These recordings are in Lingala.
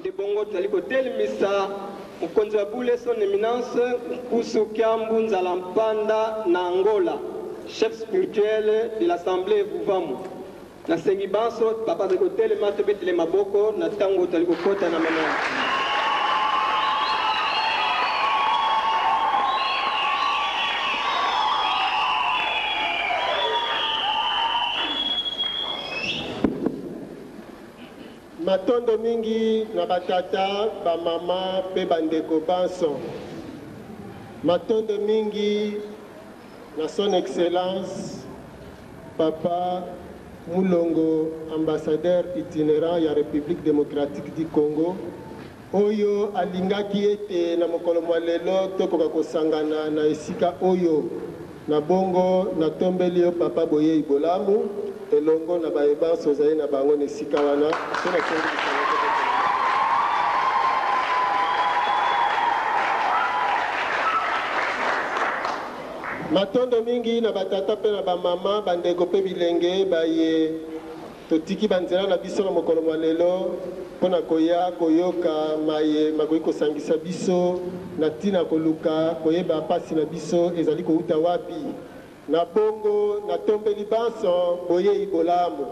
Nde bongo tozali kotelemisa mokonzi wa bule son eminence Nkusu Kiambu Nzala Mpanda na Angola, chef spirituel de l'assemblee Vuvamu. Nasengi banso papa azali kotelema tobetele maboko na tango tozali kokota na mama. Matondo mingi na ba tata, ba mama pe ba ndeko banso. Matondo mingi na son excellence papa Mulongo ambassadeur itinerant ya Republique democratique du Congo oyo alingaki ete na mokolo mwa lelo tokoka kosangana na esika oyo. Na bongo, natombeli yo papa boyei bolamu, elongo na baye banso ozali na bango na esika wana, mpe nasengi lisanga tobetela maboko. Matondo mingi na ba tata mpe na ba mama, bandeko mpe bilenge baye totiki ba nzela na biso na mokolo mwa lelo mpo na koya koyoka maye makoki kosangisa biso na ntina ya koluka koyeba mpasi na biso ezali kowuta wapi. Na bongo natombeli banso boyei bolamu.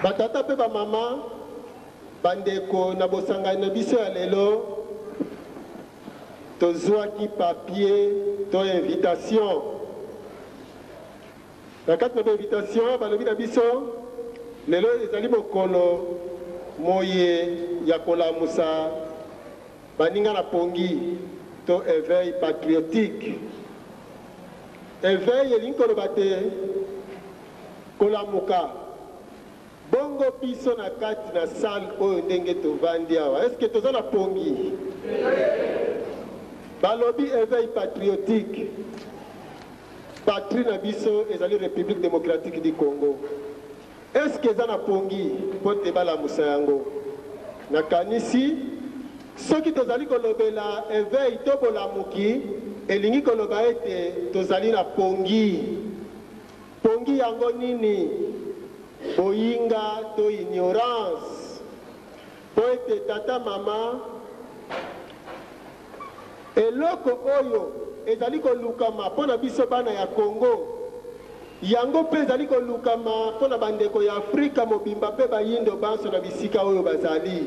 Ba tata mpe ba mama, bandeko, na bosangani na biso ya lelo, Tozuaki papier to invitation. Na kati na ba invitation balobi na biso lelo ezali mokolo moye ya kolamusa baninga na pongi to eveil patriotique. Eveil elingi koloba te kolamuka. Bongo biso na kati na salle oyo ndenge tovandi awa est ce que toza na pongi? Balobi eveil patriotique, patrie na biso ezali Republique democratique du Congo. Est ce que eza na pongi mpo te balamusa yango? Nakanisi soki tozali kolobela eveil to bolamuki elingi koloba ete tozali na pongi. Pongi yango nini? Boyinga to ignorance? Po ete tata mama eloko oyo ezali kolukama po na biso bana ya Congo, yango pe ezali kolukama po na bandeko ya Afrika mobimba pe bayindo banso na bisika oyo bazali.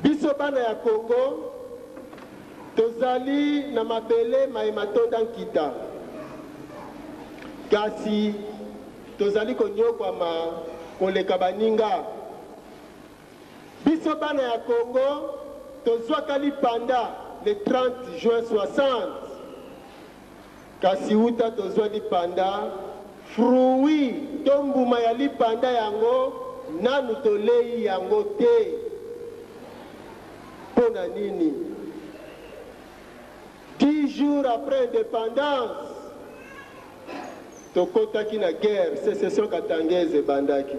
Biso bana ya Congo tozali na mabele maye matonda nkita, kasi tozali konyokwama koleka baninga. Biso bana ya Congo tozwaka lipanda le 30 juin 60. Kasi wuta tozwa lipanda, fruit to mbuma ya lipanda yango nanu toleyi yango te. Mpo na nini? Dix jours après independance, tokotaki na guerre, secession katangaise ebandaki.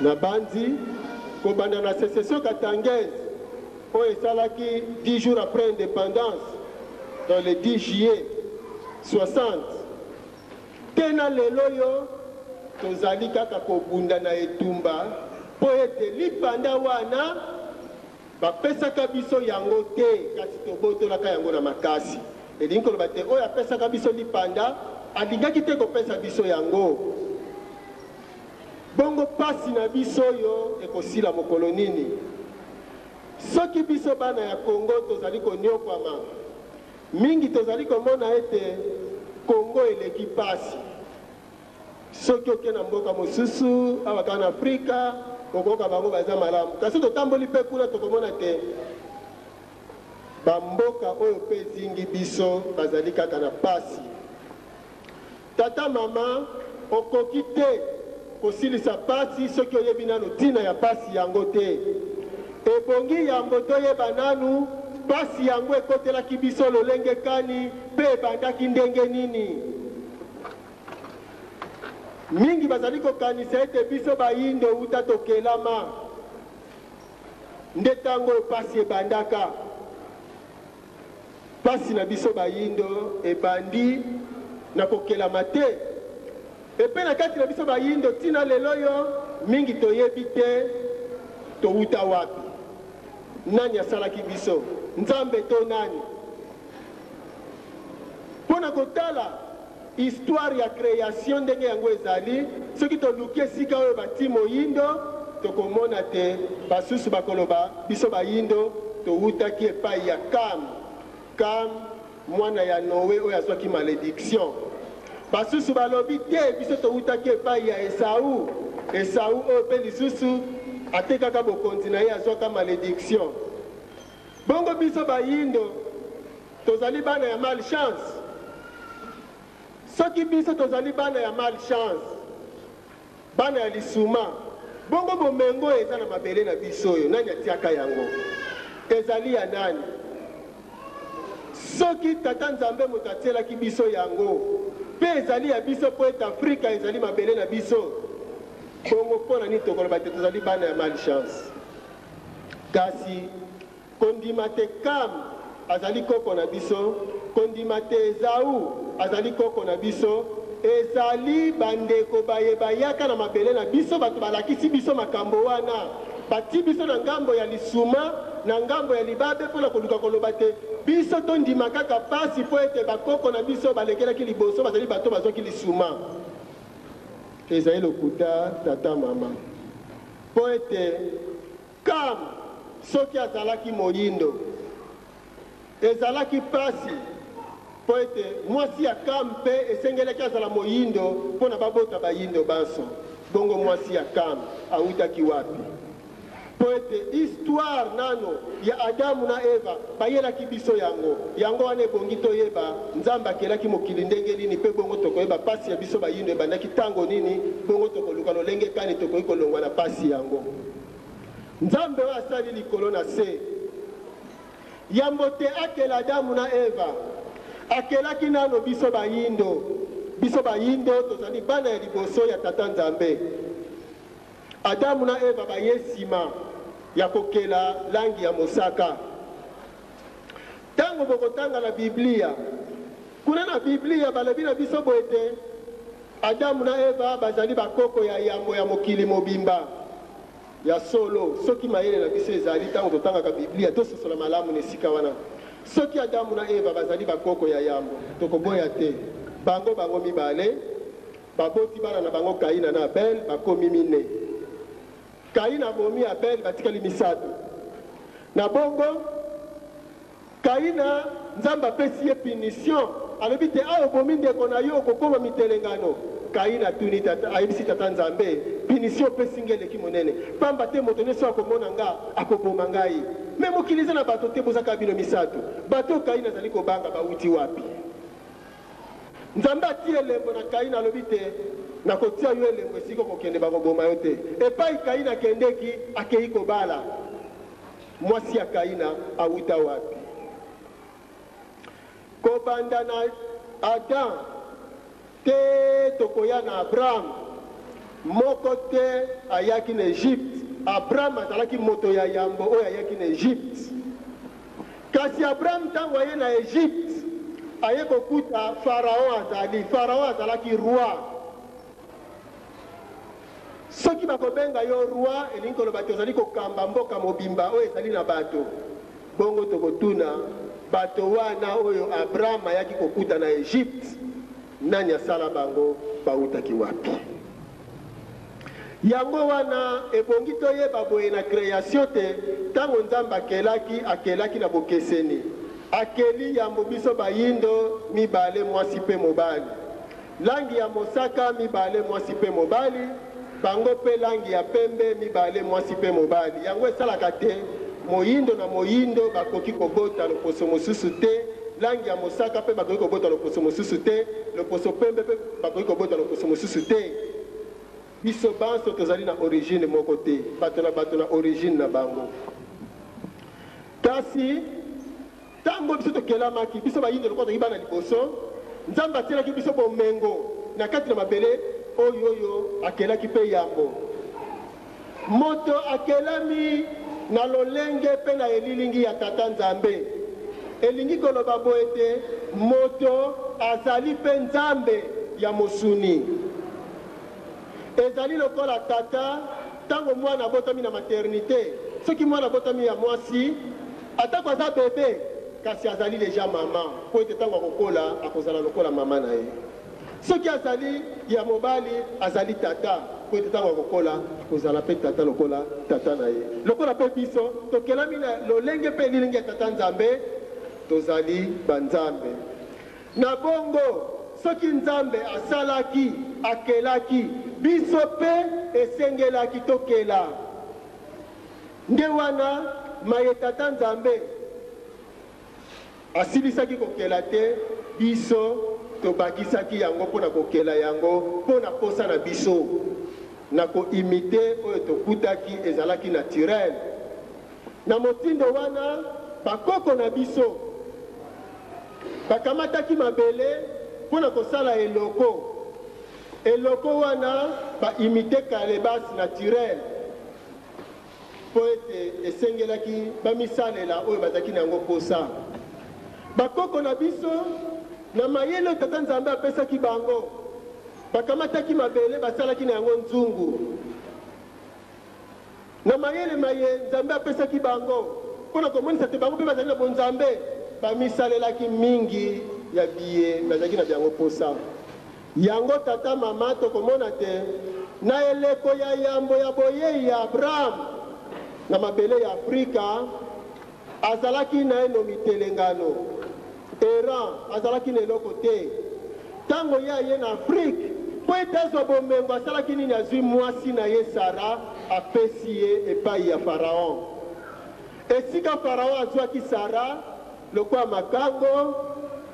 Nabanzi, kobanda na secession katangaise oyo esalaki dix jours après independance, donc le 10 juillet 60, tee na lelo oyo tozali kaka kobunda na etumba mpo ete lipanda wana Bapesaka biso yango te, kasi tobotolaka yango na makasi. Elingi koloba te oyo apesaka biso lipanda alingaki te kopesa biso yango. Bongo pasi na biso oyo ekosila mokolo nini? Soki biso bana ya Congo tozali koniokwama mingi, tozali komona ete Congo eleki pasi. Soki oke na mboka mosusu awa kaka na Afrika, okoyoka bango baza malamu. Kasi totamboli mpe kuna tokomona te ba mboka oyo mpe ezingi biso bazali kaka na pasi. Tata, mama, okoki te kosilisa pasi soki oyebi nanu tina ya pasi yango te. Ebongi yambo toyeba nanu pasi yango ekotelaki biso lolenge kani mpe ebandaki ndenge nini. Mingi bazali kokanisa ete biso bayindo wuta tokelama nde tango oyo pasi ebandaka. Pasi na biso bayindo ebandi na kokelama te. Epe na kati na biso bayindo tina lelo oyo mingi toyebi te towuta wapi, nani asalaki biso, Nzambe to nani? Mpo na kotala histoire ya creation ndenge yango ezali, soki toluki esika oyo bati moyindo, tokomona te basusu bakoloba biso bayindo towutaki epai ya Kam. Kam, mwana ya Noe oyo azwaki malediction. Basusu balobi te biso towutaki epai ya Esau. Esau oyo mpe lisusu atekaka bokonzi na ye, azwaka malediction. Bongo biso bayindo tozali bana ya malchance? Soki biso tozali bana ya malchance, bana ya lisuma, bongo bomengo oyo eza na mabele na biso oyo, nani atiaka yango? Ezali ya nani? Soki Tata Nzambe moto atielaki biso yango, mpe ezali ya biso mpo ete Afrika ezali mabele na biso, bongo mpo na nini tokoloba te tozali bana ya malchance? Kasi kondima te Kam azali koko na biso, kondima te Ezau azali koko na biso, ezali bandeko baye bayaka na mabele na biso, bato balakisi biso makambo wana, batii biso na ngambo ya lisuma, na ngambo ya libabe, mpo na koluka koloba te biso tondima kaka pasi mpo ete bakoko na biso balekelaki liboso bazali bato bazwaki lisuma. Ezali lokuta, tata, mama. Mpo ete Kam soki azalaki moyindo, ezalaki mpasi, mpo ete mwasi ya Kam mpe esengelaki azala moyindo mpo na babota bayindo banso. Bongo mwasi ya Kam awutaki wapi? Mpo ete histoire nano ya Adamu na Eva bayelaki biso yango. Yango wana ebongi toyeba Nzambe akelaki mokili ndenge nini, mpe bongo tokoyeba pasi ya biso bayindo ebandaki tango nini, bongo tokoluka lolenge kani tokoki kolongwa na pasi yango. Nzambe oyo asali likolo na se, yambo te akela Adamu na Eva, akelaki nano biso bayindo. Biso bayindo tozali bana ya liboso ya Tata Nzambe. Adamu na Eva baye sima ya kokela langi ya mosaka. Tango bokotanga na Biblia, kuna na Biblia balobi na biso boye te Adamu na Eva bazali bakoko ya yambo ya mokili mobimba. Ya solo, soki mayele na biso ezali tango totangaka Biblia, tososola malamu na esika wana. Soki Adamu na Eva bazali bakoko ya yambo, tokoboya te bango bango mibale Baboti bana na bango Kaina na Abel, bakomi mine. Kaina abomi Abel, batikali misato. Na bongo, Kaina, Nzambe apesi ye punition, alobi te, awa obomi ndeko na yo, okokoma mitelengano. Kaina atuni tata, ayebisi tata Nzambe, punition opesi ngai eleki monene, pamba te moto nyonso akomona nga, akoboma ngai. Mais mokili eza na bato te, boza kaka bino misato. Bato oyo Kaina azali kobanga bawuti wapi? Nzambe atii elembo na Kaina, alobi te, Nakotia yo elembo esika okokende, bakoboma yo te. Epai Kaina akendeki, akei kobala. Mwasi ya Kaina awuta wapi? Kobanda na Adam tee tokoya na Abraham, moko te ayaki na Egypte. Abraham azalaki moto ya yambo oyo ayaki na Egypte. Kasi Abraham tango aye na Egypte, aye kokuta Pharaon azali. Pharaon azalaki roi. Soki bakobenga yo roi, elingi koloba te ozali kokamba mboka mobimba oyo ezali na bato. Bongo tokotuna, bato wana oyo Abraham ayaki kokuta na Egypte, nani asala bango? Bawutaki wapi? Yango wana, ebongi toyeba boye na creation te tango Nzambe akelaki, akelaki na bokeseni. Akeli yambo biso bayindo mibale, mwasi pe mobali. Langi ya mosaka mibale, mwasi pe mobali, bango pe langi ya pembe mibale, mwasi pe mobali. Yango esalaka te moyindo na moyindo bakoki kobota loposo mosusu te, langi ya mosaka pe bakoki kobota loposo mosusu te, loposo pembe pe bakoki kobota loposo mosusu te. Biso banso tozali na origine moko te, bato na bato na origine na bango. Kasi tango biso tokelamaki, biso bayindo lokola tozalaki bana liboso, Nzambe atielaki biso bomengo na kati na mabele oyo oyo akelaki pe yambo. Moto akelami na lolenge pe na elilingi ya Tata Nzambe. Elingi koloba boye te moto azali pe Nzambe ya mosuni. Ezali lokola tata ntango mwana abotami na maternite. Soki mwana abotami ya mwasi, atako aza bebe, kasi azali deja mama, mpo ete ntango akokola akozala lokola mama na ye. Soki azali ya mobali, azali tata, mpo ete ntango akokola akozala mpe tata lokola tata na ye. Lokola mpe biso tokelami na lolenge mpe elilingi ya Tata Nzambe, tozali banzambe. Na bongo, soki Nzambe asalaki, akelaki, biso mpe esengelaki tokela. Nde wana maye Tata Nzambe asilisaki kokela te, biso tobakisaki yango mpo na kokela yango mpo na mposa na biso, na ko imiter oyo tokutaki ezalaki naturel. Na motindo wana, bakoko na biso bakamataki mabele mpo na kosala eloko. Eloko wana ba imiter calebasse naturelle mpo ete esengelaki bamisalela oyo bazalaki na yango mposa. Bakoko na biso, na mayele oyo Tata Nzambe apesaki bango, bakamataki mabele basalaki na yango nzungu. Na mayele maye Nzambe apesaki bango mpo na komonisa te bango mpe bazali na bonzambe, bamisalelaki mingi ya biye bazalaki na byango mposa. Yango tata, mama, tokomona te na eleko ya yambo ya boyei ya Abraham na mabele ya Afrika, azalaki naino mitelengano, errant, azalaki na eloko te. Tango ye aye na Afrique mpo ete azwa bomengo, asalaki nini? Azwi mwasi na ye Sara, apesi ye epayi ya Pharaon. Esika Pharaon azwaki Sara lokola makango,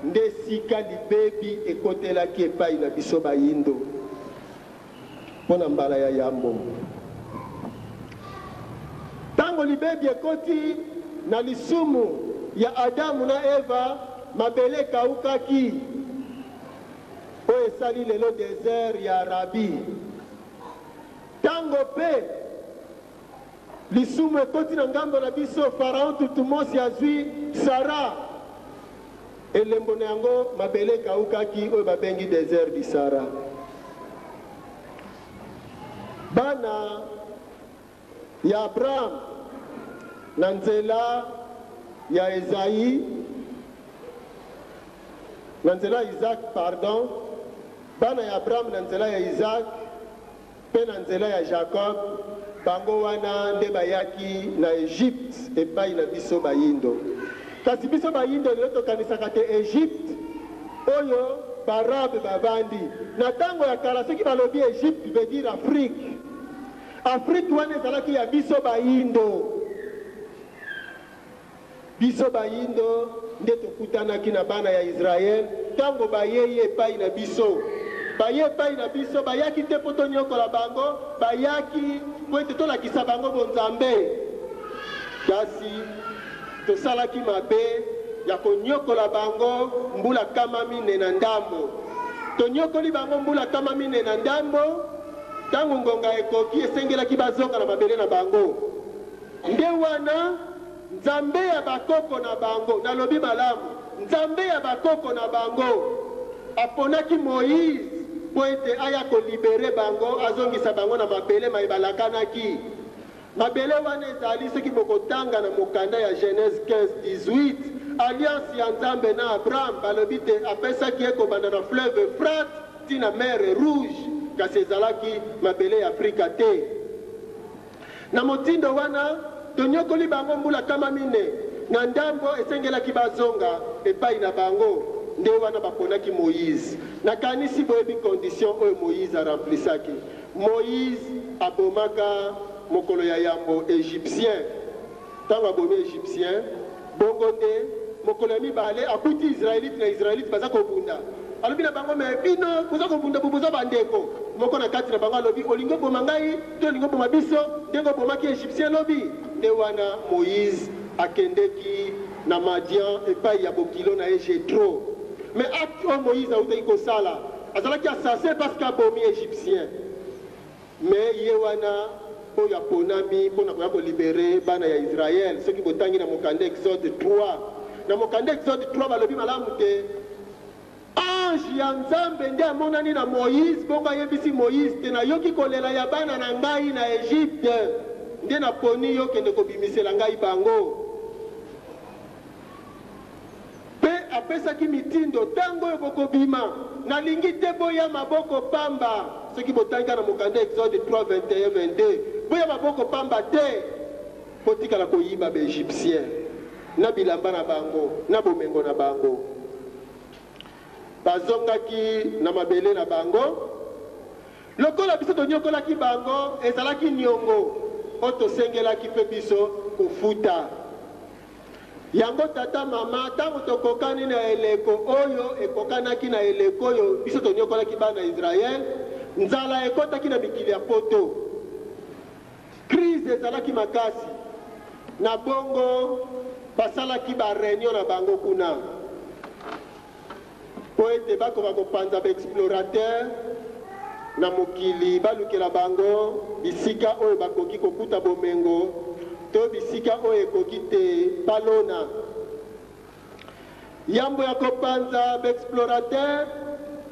nde esika libebi ekotelaki epayi na biso bayindo mpo na mbala ya yambo. Tango libebi ekoti na lisumu ya Adamu na Eva, mabele ekaukaki, oyo esali lelo desert ya Arabie. Tango pe lisumu ekoti na ngambo na biso, Pharaon Tutumosi azwi Sara, elembo na yango mabele ekaukaki, oyo babengi desert du Sahara. Bana ya Abraham na nzela ya Esaïe, na nzela ya Isaac, pardon, bana ya Abraham na nzela ya Isaac mpe na nzela ya Jacob, bango wana nde bayaki na Egypte epai na biso bayindo. Kasi biso bayindo lelo tokanisaka te Egypte oyo b'Arabe bavandi. Na tango ya kala soki balobi Egypte veut dire Afrique. Afrique wana ezalaki ya biso bayindo. Biso bayindo nde tokutanaki na bana ya Israël tango bayei epai na biso. Baye epai na biso, bayaki te mpo tonyokola bango, bayaki mpo ete tolakisa bango bonzambe. Kasi tosalaki mabe ya konyokola bango mbula kama mine na ndambo. Tonyokoli bango mbula kama mine na ndambo, tango ngonga ekoki, esengelaki bazonga na mabele na bango. Nde wana Nzambe ya bakoko na bango, nalobi malamu, Nzambe ya bakoko na bango aponaki Moïse mpo ete aya ko liberer bango, azongisa bango na mabele maye balakanaki. Mabele wana ezali, soki bokotanga na mokanda ya Genèse 15, 18, alliance ya Nzambe na Abraham, balobi te apesaki ye kobanda na fleuve Euphrate ti na mer Rouge, kasi ezalaki mabele ya Afrika te. Na motindo wana, tonyokoli bango mbula kama mine na ndambo, esengelaki bazonga epai na bango, nde wana baponaki Moïse. Nakanisi boyebi condition oyo Moïse a remplisaki. Moïse abomaka mokolo ya yambo Egyptien. Tango abomi Egyptien, bongo nde mokolo ya mibale akuti Israelite na Israelite baza kobunda. Alobi na bango, Mais bino boza kobunda bo boza ba ndeko. Moko na kati na bango alobi, Olingi oboma ngai to olingi oboma biso ndenge obomaki Egyptien lobi? Nde wana Moïse akendeki na Madian epayi ya bokilo na ye Jethro. Mais acte oyo Moïse awutaki kosala, azalaki assassin parce que abomi Egyptien. Mais ye wana oyo aponami mpo na koya ko liberer bana ya Israël. Soki botangi na mokanda Exode 3, na mokanda Exode 3 balobi malamu te. Ange ya Nzambe nde amonani na Moïse, bongo ayebisi Moïse te, nayoki kolela ya bana na ngai na Egypte, nde naponi yo kende kobimisela ngai bango. Pe apesaki mitindo, Tango oyo bokobima, nalingi te boya maboko pamba. Soki botangi kaka na mokanda Exode 3, 21, 22, boya maboko pamba te, botikala koyiba ba Egyptiens na bilamba na bango, na bomengo na bango. Bazongaki na mabele na bango. Lokola biso tonyokolaki bango, ezalaki niongo oyo tosengelaki pe biso kofuta. Yango tata mama, tango tokokani na eleko oyo ekokanaki na eleko oyo biso tonyokolaki bana Israël, nzala ekotaki na mikili ya poto. Crise ezalaki makasi. Na bongo basalaki ba reunion na bango kuna mpo ete bakoka kopanza ba explorateurs na mokili, balukela bango bisika oyo bakoki kokuta bomengo to bisika oyo ekoki te balona. Yambo ya kopanza ba explorateurs,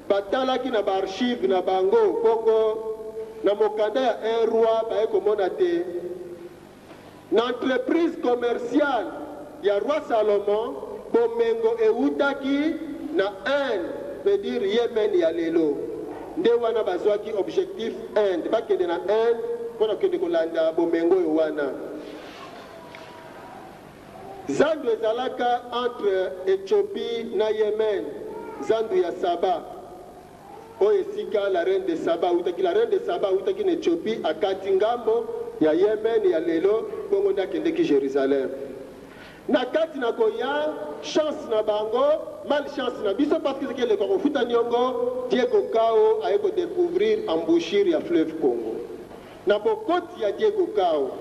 batalaki na ba archives na bango, bongo na mokanda ya un roi baye komona te na entreprise commerciale ya roi Salomon, bomengo ewutaki na Inde, veut dire Yemen ya lelo. Nde wana bazwaki objectif Inde, bakende na Inde mpo na kokende kolanda bomengo oyo wana. Zandu ezalaka entre Ethiopie na Yemen, zandu ya Saba, oyo esika la reine de Saba awutaki. La reine de Saba awutaki na Ethiopie, akati ngambo ya Yemen ya lelo, bongo nde akendeki Jerusalem. Na kati na koya, chance na bango, malchance na biso, parce que ezalaki eleko ya kofuta niongo, Diego Cao aye ko decouvrir embouchure ya fleuve Congo. Na bokoti ya Diego Cao,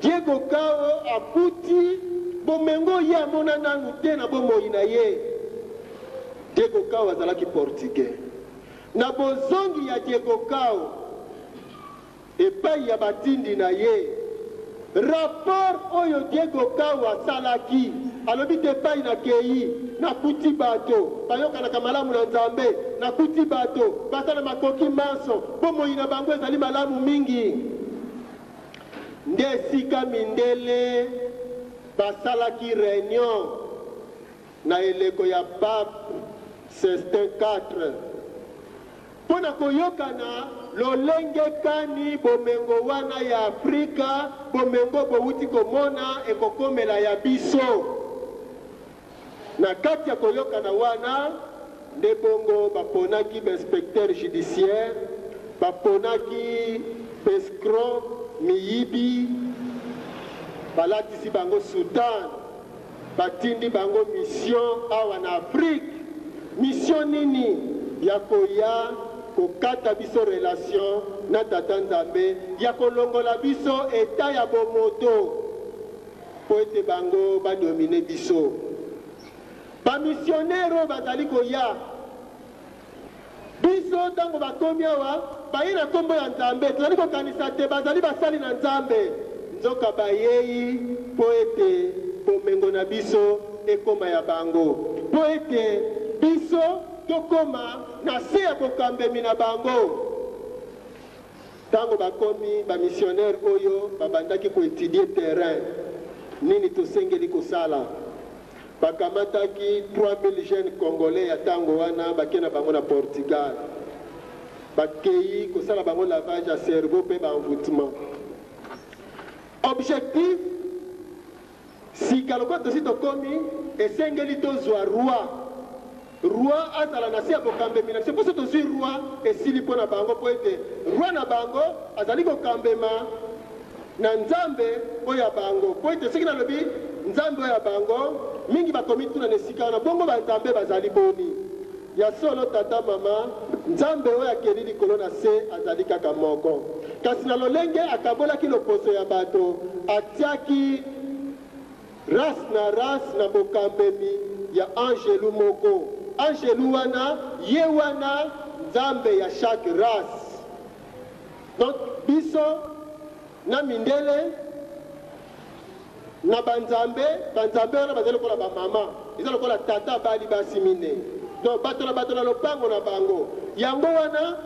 Diego Cao akuti bomengo oyo ye amona nanu te na bomoi na ye. Diego Cao azalaki Portugais. Na bozongi ya Diego Cao epayi ya batindi na ye, rapport oyo Diego Cao asalaki, alobi te epayi nakeyi, nakuti bato bayokanaka malamu na Nzambe, nakuti bato baza na makoki manso, bomoi na bango ezali malamu mingi. Nde esika mindele basalaki reunion na eleko ya Pape Cestin iv mpo na koyokana lolenge kani bomengo wana ya Afrika, bomengo bowuti komona, ekokomela ya biso. Na kati ya koyokana wana nde bongo baponaki ba inspecteurs judiciaires, baponaki b'escrocs, miyibi, balatisi bango soutane, batindi bango mission awa na Afrique. Mission nini? Ya koya kokata biso relation na Tata Nzambe, ya kolongola biso etat ya bomoto. Mpo ete bango ba dominer biso. Ba missionnaires oyo bazali koya biso tango bakomi awa baye na kombo ya Nzambe, tozali kokanisa te bazali basali na Nzambe, nzoka bayei mpo ete bomengo na biso ekoma ya bango, mpo ete biso tokoma na se ya bokambemi na bango. Tango bakomi, ba missionnaires oyo babandaki ko etudier terrain, nini tosengeli kosala. Bakamataki 3000 jeunes congolais ya tango wana, bake na bango na Portugal. Bakeyi kosala bango lavage ya cerveau pe ba envoutement. Objectif, Sika lokola tosi tokomi, esengeli tozua roi. Roi azala na se ya bokambemi na biso, mpo soki tozui roi, esili mpo na bango, mpo ete roi na bango azali kokambema na Nzambe oyo ya bango. Mpo ete soki nalobi Nzambe oyo ya bango, mingi bakomituna na esika wana, bongo banzambe bazali boni? Ya solo, tata, mama, Nzambe oyo akeli likolo na se azali kaka moko. Kasi na lolenge akabolaki loposo ya bato, atiaki race na race na bokambemi ya anjelu moko. Anjelu wana, ye wana Nzambe ya chaque race. Donc biso na mindele Na ba nzambe, ba nzambe wana bazali lokola ba mama. Eza lokola tata abali basi mine. Donc bato na bato na lopango na bango. Yango wana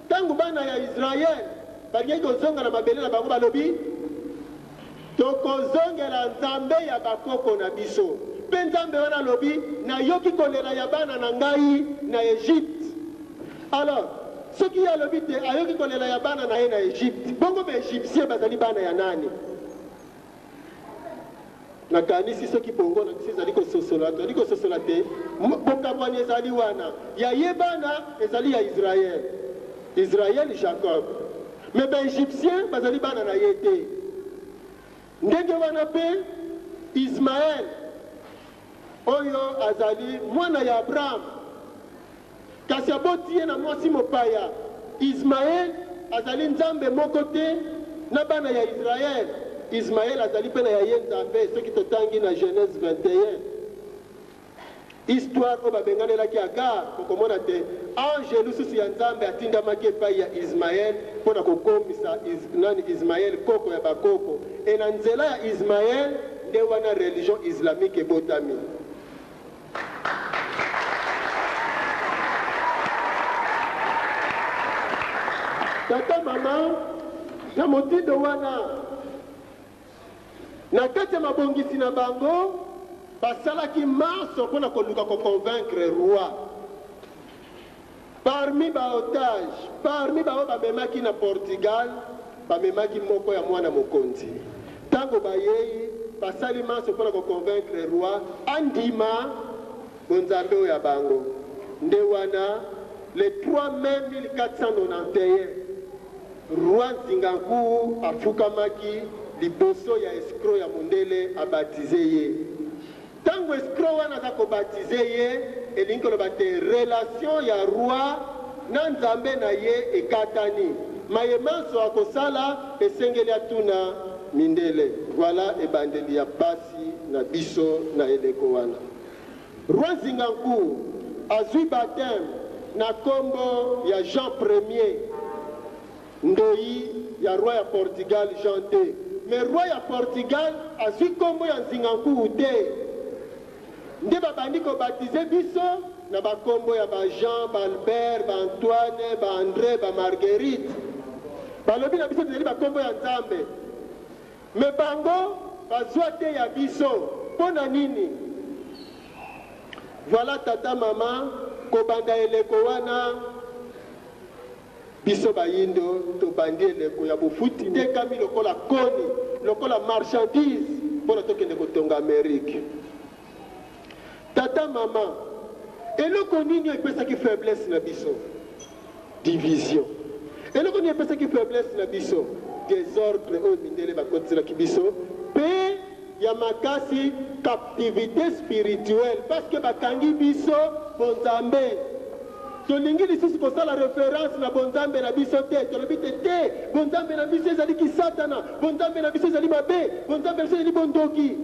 ntango bana ya Israël balingaki kozonga na mabele na bango, balobi tokozongela Nzambe ya bakoko na biso. Mpe Nzambe wana alobi nayoki kolela ya bana na ngai na Egypte. Alors soki ye alobi te ayoki kolela ya bana na ye na Egypte, bongo ba Égyptien bazali bana ya nani? Nakanisi soki bongo na biso ezali kososola, tozali kososola te bokabwani ezali wana. Ya ye bana ezali ya Israël, Israël Jacob, mais ba Égyptien bazali bana na ye te. Ndenge wana mpe Ismaël oyo azali mwana ya Abraham, kasi aboti ye na mwasi mopaya. Ismaël azali nzambe moko te na bana ya Israël. Ismaël azali mpe na ya ye nzambe. Soki totangi na Genèse 21 histoire oyo babenganelaki Agar, okomona te ange lisusu ya Nzambe atindamaki epai ya Ismaël mpo na kokomisa nani Ismaël koko ya bakoko. E na nzela ya Ismaël nde wana religion islamique ebotami. Tata mama, na motindo wana na kati ya mabongisi na bango basalaki manso mpo na koluka koconvaincre roi. Parmi baotage, parmi baoyo bamemaki na Portugal, bamemaki moko ya mwana mokonzi. Ntango bayei, basali manso mpo na koconvaincre roi andima bonzambe oyo ya bango. Nde wana le 3 mai 1491 roi Nzinga Nkuwu afukamaki liboso ya escroc ya mondele abatize ye. Ntango escroc wana aza kobatize ye, elingi koloba te relation ya roi na nzambe na ye ekatani. Maye manso akosala esengeli atuna mindele. Voilà ebandeli ya pasi na biso na eleko wana. Roi Nzinga Nkuwu azwi baptême na kombo ya Jean Premier, ndoi ya roi ya Portugal Jean II. Mais roi ya Portugal azwi kombo ya Nzinga Nkuwu te. Nde babandi kobatize biso na bakombo ya ba Jean, ba Albert, ba Antoine, ba André, ba Marguerite. Balobi na biso tozali bakombo ya Nzambe. Mais bango bazwa te ya biso mpo na nini? Voilà tata mama, kobanda eleko wana biso bayindo tobandi eleko ya bofuti tekami lokola koni, lokola marchandise mpo na tokende kotonga Amerique. Tata mama, eloko nini epesaki faiblesse na biso? Division. Eloko nini epesaki faiblesse na biso? Desordre oyo mindele bakotiselaki biso, pe ya makasi captivité spirituelle, parce que bakangi biso bonzambe. Tolingi lisusu kosala référence na bonzambe na biso te. Tolobi te te bonzambe na biso ezali kisatana, bonzambe na biso ezali mabe, bonzambe na biso ezali bondoki,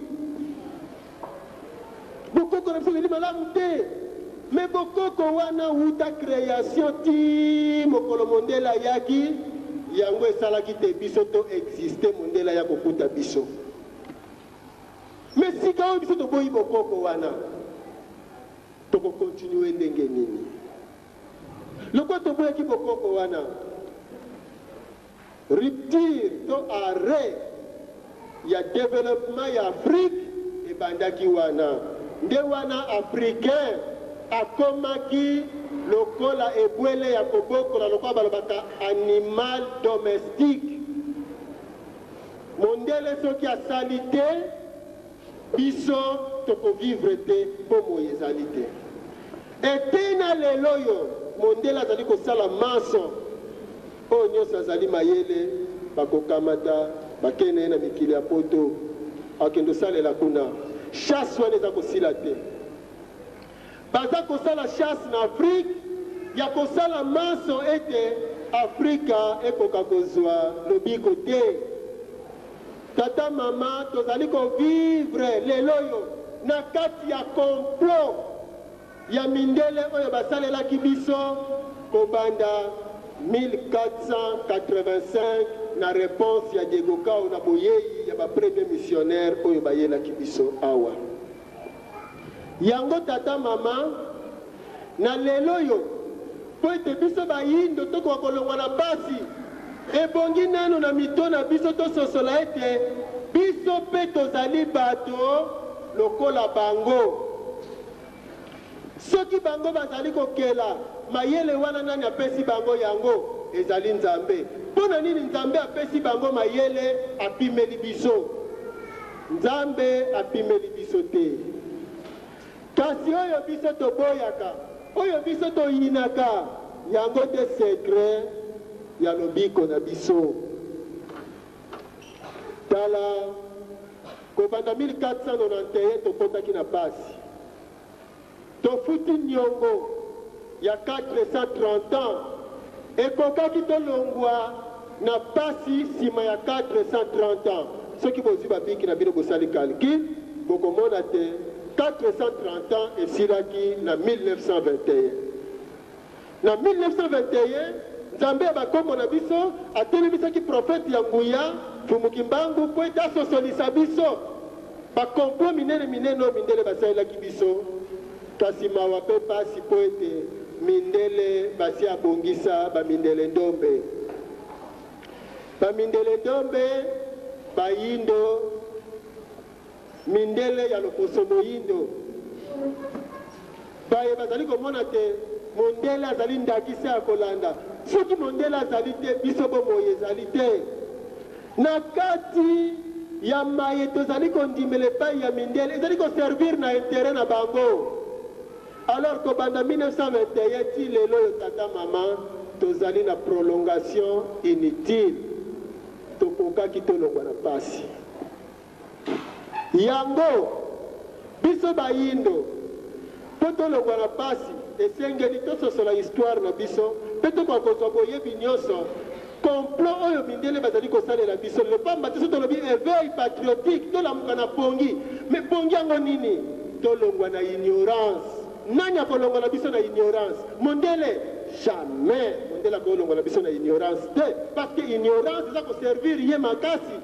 bokoko na biso ezali malamu te. Me bokoko wana wuta création ti mokolo mondele ayaki, yango esalaki te biso to existe. Mondele aya kokuta biso. Me sika oyo biso toboyi bokoko wana, tokokontinue ndenge nini? Lokola toboyaki bokoko wana, rupture to arrêt ya développement ya Afrique ebandaki wana. Nde wana africain akomaki lokola ebwele ya kobokola, lokola balobaka animal domestique. Mondele soki asali te, biso tokovivre te, bomoi ezali te. Ete na lelo oyo mondele azali kosala manso oyo nyonso azali mayele, bakokamata bakende ye na mikili ya poto, akende osalela kuna. Chasse wana eza kosila te. Baza kosala chasse na Afrique ya kosala manso ete Afrika ekoka kozwa lobiko te. Tata mama, tozali kovivre lelo oyo na kati ya complot ya mindele oyo basalelaki biso kobanda 1485 na réponse ya Diego Cao na boyei ya ba premier missionnaire oyo bayelaki biso awa. Yango tata mama, Na lelo oyo, mpo ete biso bayindo tokoka kolongwa na pasi, ebongi nanu na mito na biso tososola ete biso mpe tozali bato lokola bango. Soki bango bazali kokela mayele wana, nani apesi bango yango? Ezali Nzambe. Mpo na nini Nzambe apesi bango mayele, apimeli biso? Nzambe apimeli biso te. Kasi oyo biso toboyaka, oyo biso toyinaka, yango nde secret ya lobiko na biso. Tala, kobanda 1491 tokotaki na pasi. Tofuti niongo ya 430 ans. Ekokaki tolongwa na pasi sima ya 430 ans. Soki bozwi ba bic na bino bosali calcul, bokomona te 430 ans esilaki na 1921. Na 1921, Nzambe ya bakombo na biso atelemisaki prophète ya nguya, Mfumu Kimbangu, mpo ete asosolisa biso ba complots minene minene oyo mindele basalelaki biso. Kasi mawa mpe pasi mpo ete mindele basi abongisa ba mindele ndombe. Ba mindele ndombe bayindo, mindele ya loposo moyindo. Baye bazali komona te mondele azali ndakisa ya kolanda. Soki mondele azali te, biso bomoi ezali te. Na kati ya maye tozali kondimela epayi ya mindele ezali ko servir na interet na bango. Alors kobanda 1921 tii lelo oyo tata mama tozali na prolongation inutile. Tokokaki tolongwa na pasi yango. Biso bayindo mpo tolongwa na pasi esengeli tososola histoire na biso mpe tokoka kozwa boyebi nionso complot oyo mindele bazali kosalela biso lelo pamba te soki tolobi eveil patriotique tolamuka na pongi mais pongi yango nini? Tolongwa na ignorance nani akolongola biso na ignorance? Mondele? Jamais mondele akolongola biso na ignorance te parce que ignorance eza ko servir ye makasi.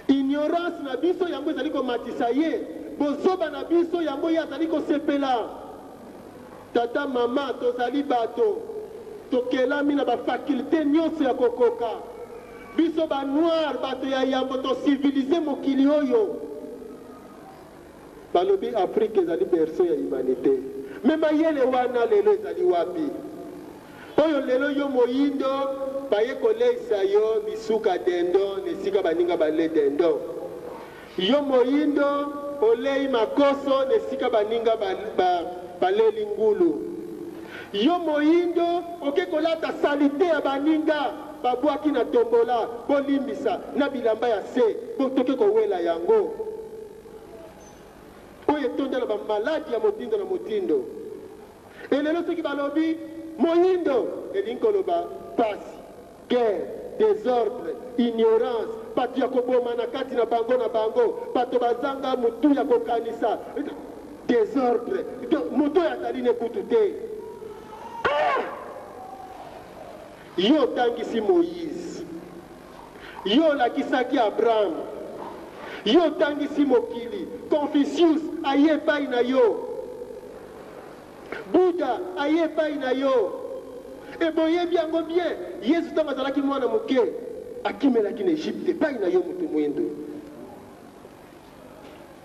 Ignorance na biso yango ezali komatisa ye, bozoba na biso yango ye azali kosepela. Tata, mama, tozali bato, tokelami na ba facultes nionso ya kokoka. Biso ba noirs, bato ya yambo to civiliser mokili oyo. Balobi Afrique ezali berceau ya humanite mais mayele wana lelo ezali wapi? Oyo lelo yo moyindo baye koleisa yo misuka dindon na esika baninga bale dindon. Yo moyindo olei makoso na esika baninga baleli ngulu. Yo moyindo oke kolata salite ya baninga babwaki na tombola, bolimbisa, na bilamba ya se toke kowela yango. Oyo etonda na ba maladi ya motindo na motindo. Et lelo soki balobi moyindo elingi koloba pasi, guerre, desordre, ignorance, bato ya kobomana kati na bango na bango, bato bazanga mutu ya kokanisa, desordre, donc moto oyo azali ne kutu te. Ah! Yo otangisi Moïse. Yo olakisaki Abraham. Yo otangisi mokili. Confucius aye epai na yo. Buddha aye epai na yo. Et boyebi yango bien, Yesu tango azalaki mwana moke, akimelaki na Egypte epai na yo moto muindu.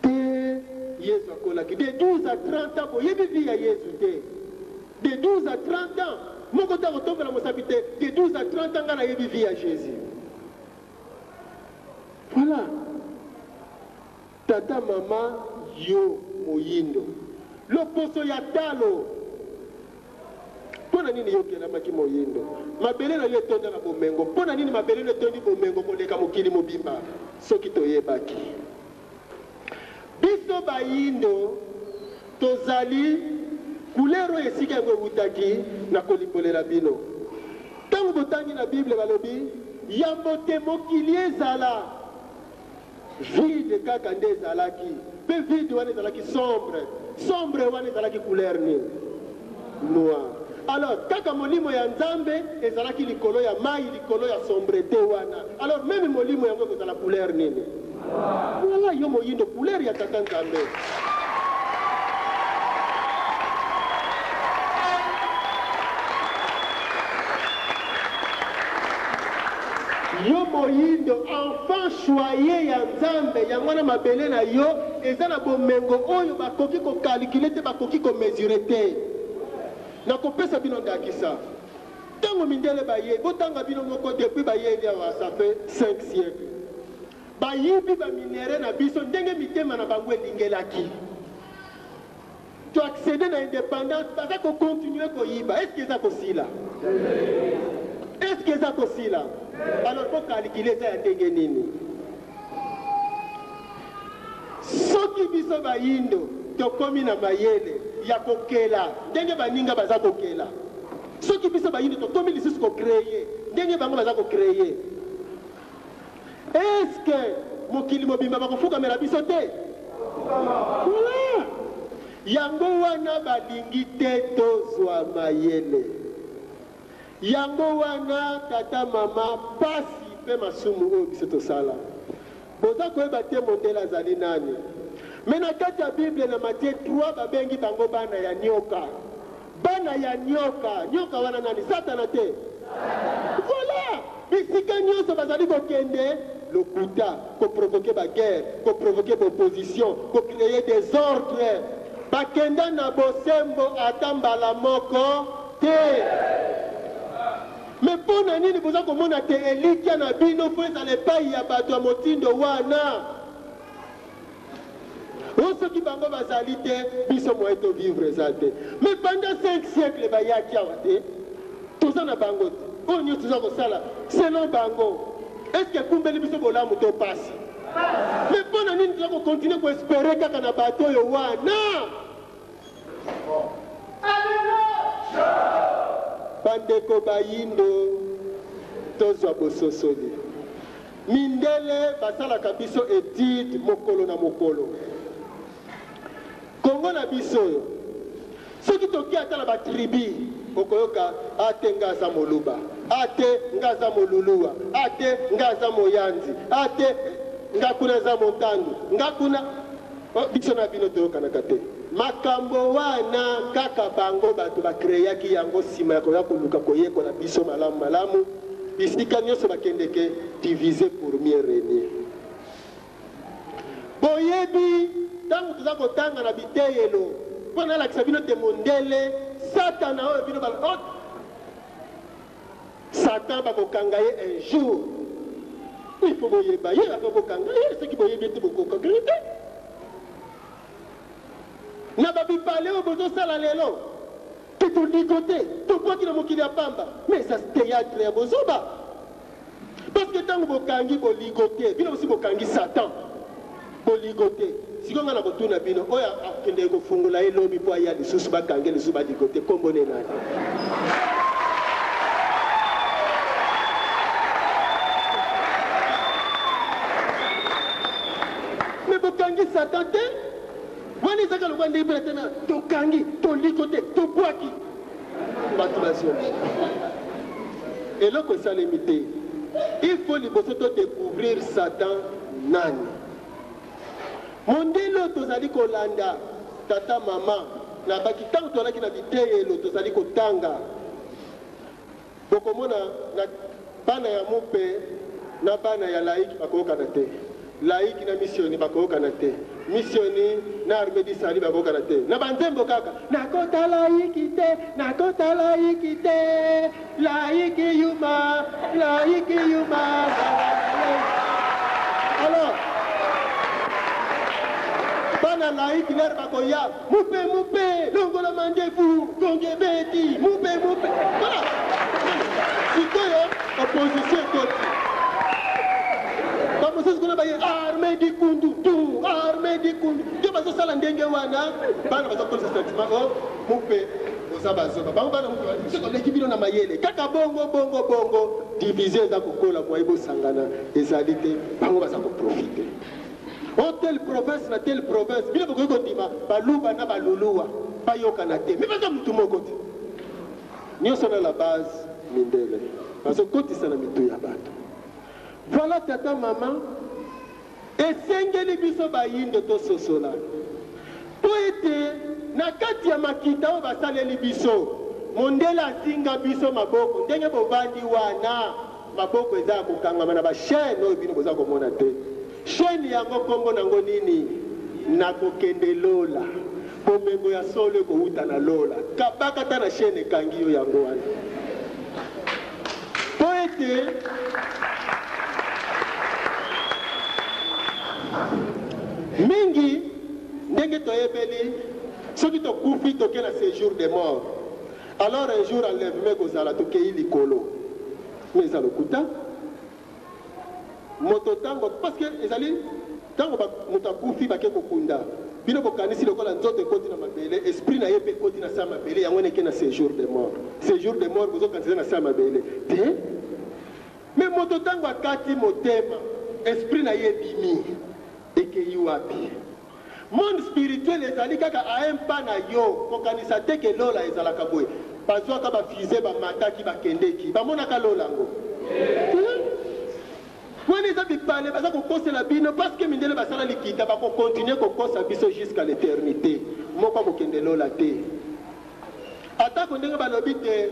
Te, Yesu akolaki de 12 à 30 ans, boyebi vie ya Yesu te. De 12 à 30 ans, moko te akotombola mosapi te, de 12 à 30 ans nga nayebi vie ya Jesus. Voilà. Tata mama yo moyindo. Loposo ya talo. Mpo na nini yo okelamaki moindo? Mabele na yo etonda na bomengo. Mpo na nini mabele no etondi bomengo koleka mokili mobimba? Soki toyebaki. Biso baindo tozali couleur oyo esika yango ewutaki, nakolimbolela bino. Ntango botangi na Bible balobi, yambo te mokili ezala, vide kaka nde ezalaki, mpe vide wana ezalaki sombre. Sombre wana ezalaki couleur nini? Noir. Alors kaka molimo ya Nzambe ezalaki likolo ya mayi, likolo ya sombrete wana. Alors meme molimo yango ekozala couleur nini? Voilà, yo moyindo couleur ya Tata Nzambe. Yo moyindo, enfant choye ya Nzambe, yango wana mabele na yo eza na bomengo oyo bakoki ko calculer te, bakoki ko mesurer te. Nakopesa bino ndakisa. Tango mindele bayei, botanga bino moko depuis bayeli awa ça fait 5 siècles. Bayibi ba minerais na biso ndenge mitema na bango elingelaki. To acceder na independance baza ko continuer koyiba. Est ce que eza kosila? Est ce que eza kosila? Alors bo calculer eza ya ndenge nini? Soki biso bayindo tokomi na mayele ya kokela ndenge baninga baza kokela, soki biso bayindo tokomi lisusu ko creer ndenge bango baza ko creer, est ce que mokili mobimba bakofukamela biso te? Voilà! Yango wana balingi te tozwa mayele. Yango wana tata mama pasi pe masumu oyo biso tosala. Boza koyeba te mondele azali nani. Mais na kati ya bible na Matthieu 3 babengi bango bana ya nioka. Bana ya nioka. Nioka wana nani? Satana te? Voilà! Bisika nionso bazali kokende lokuta, ko provoquer ba guerre, ko provoquer ba opposition, ko creer desordre. Bakenda na bosembo ata mbala moko te. Mais mpo na nini boza komona te elikya na bino faut ezala epayi ya bato ya motindo wana? Oh soki bango bazali te, biso moyen to vivre eza te. Mais pendant 5 siècles bayaki awa te, toza na bango te. Oyo nionso toza kosala selon bango, est ce que ekumbeli biso bolamu to pasi? Mais mpo na nini toza ko continuer ko esperer kaka na bato oyo wana? Bandeko bayindo, tozwa bososoli. Mindele basalaka biso etude mokolo na mokolo. Congo na biso oyo, soki toke ata na ba tribus, okoyoka ah te nga aza moluba, ah te nga aza moluluwa, ah te nga aza moyanzi, ah te nga kuna aza montandu, nga kuna. Oh, biso na bino toyokanaka te. Makambo wana kaka bango bato ba creaki yango sima ya koya koluka koyekola biso malamu malamu. Bisika nionso bakendeke, diviser pour mieux regner. Boyebi tango toza kotanga na biteyelo, mpo nalakisa bino te mondele, satana oyo bino ba oh, Satan bakokanga ye un jour. Il faut boyeba ye avant bokanga ye, soki boyebi ye te bokokanga ye te. Na ba bipale oyo bozosala lelo ke toligote tobwaki na mokili ya pamba, mais eza theatre ya bozoba. Parce que tango bokangi boligote, bino bosi bokangi Satan boligote. Sikoyo nga nakotuna bino, oyo akendeke kofungola ye lobi po aya lisusu bakange lisusu baligote, kombo ne nani? Mais bokangi Satan te? Wana ezaka lokola ndenge pe na tena tokangi, toligote, tobwaki. Bato bazongi. Eloko esalemi te. Il faut liboso to decouvrir Satan nani. Mondele oyo tozali kolanda, tata mama, na baki tango tozalaki na biteyelo tozali kotanga, bokomona na bana ya mupe na bana ya laïque bakoyokana te. Laïque na missioni bakoyokana te. Missioni na armee du salut bakoyokana te. Na ba nzembo kaka, nakota laïque te, nakota laïque te, laïque yuma, laïque yuma, Alors, bana laïque lere bakoya, mupe mupe, longola mandefu, gonge ebeti, mupe mupe. Voilà. Sikoyo opposition ekoti. Ba mosusu kuna baye armee dikundu tu, armee dikundu. Nde bazosala ndenge wana, bana bazokolisa sentiment oh mupe boza bazoba. Bango bana mupe biso toleki bino na mayele. Kaka bongo bongo bongo division eza kokola moye bosangana ezali te, bango baza koprofite. Oh telle province na telle province, bino bokoki kondima baluba na baluluwa bayokana te, mais baza mutu moko te. Nionso na la base mindele bazokotisa na mitu ya bato. Voilà tata mama, esengeli biso bayindo tososola mpo ete na kati ya makita oyo basaleli biso, mondele azinga biso maboko ndenge bovandi wana. maboko eza ya kokangama na ba chaine oyo bino boza komona te. Chaine yango kombo nango nini? Nakokende lola. Bomengo ya solo ekowuta na lola. Kabaka ata na chaine ekangi yo yango wana. Po ete mingi ndenge toyebeli soki tokufi toke na sejour de mort alors un jour enlèvement ekozala tokeyi likolo mais eza lokuta. Moto tango parce que ezali tango ba moto akufi bake kokunda bino bokanisi lokola nzoto ekoti na mabele esprit na ye pe ekoti na se ya mabele yango wana eke na sejour de mort. Sejour de mort bozokanisa eza na se ya mabele te mais moto tango akati motema esprit na ye ebimi ekeyi wapi? Monde spirituel ezali kaka à un pas na yo, kokanisa te que lola ezalaka boye. Bazuaka ba fusee bamataki bakendeki, bamonaka lola yango te? Wana eza bipale baza kokosela bino parce que mindele basala likita, bako continuer kokosa biso jusqu'à l'eternite. Moko akokende lola te. Atako ndenge balobi te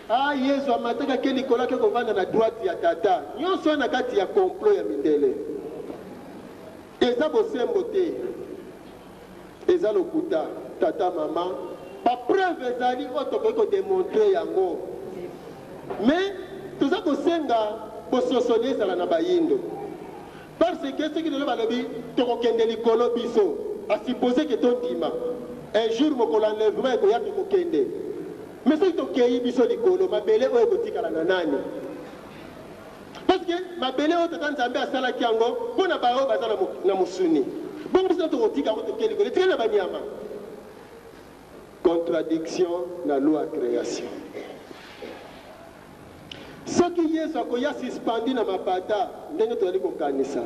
ah Yezu amataki ake likolo ake kovanda na droite ya Tata, nionso wana na kati ya complot ya mindele. Eza bosembo te eza lokuta tata mama ba preuve ezali oyo tokoki ko demontre yango mais toza kosenga bososoli ezala na bayindo parce que soki lelo balobi tokokende likolo biso a suppose que tondima un jour mokolo enlèvement ekoya tokokende mais soki tokeyi biso likolo mabele oyo ekotikala na nani? Parce que mabele oyo Tata Nzambe asalaki yango mpo na baoyo baza na mosuni. Bongo biso tokotika yango toke likolo, etikali na banyama. Contradiction na loi ya creation. Soki Yesu akoya suspendu na mapata ndenge tozali kokanisa,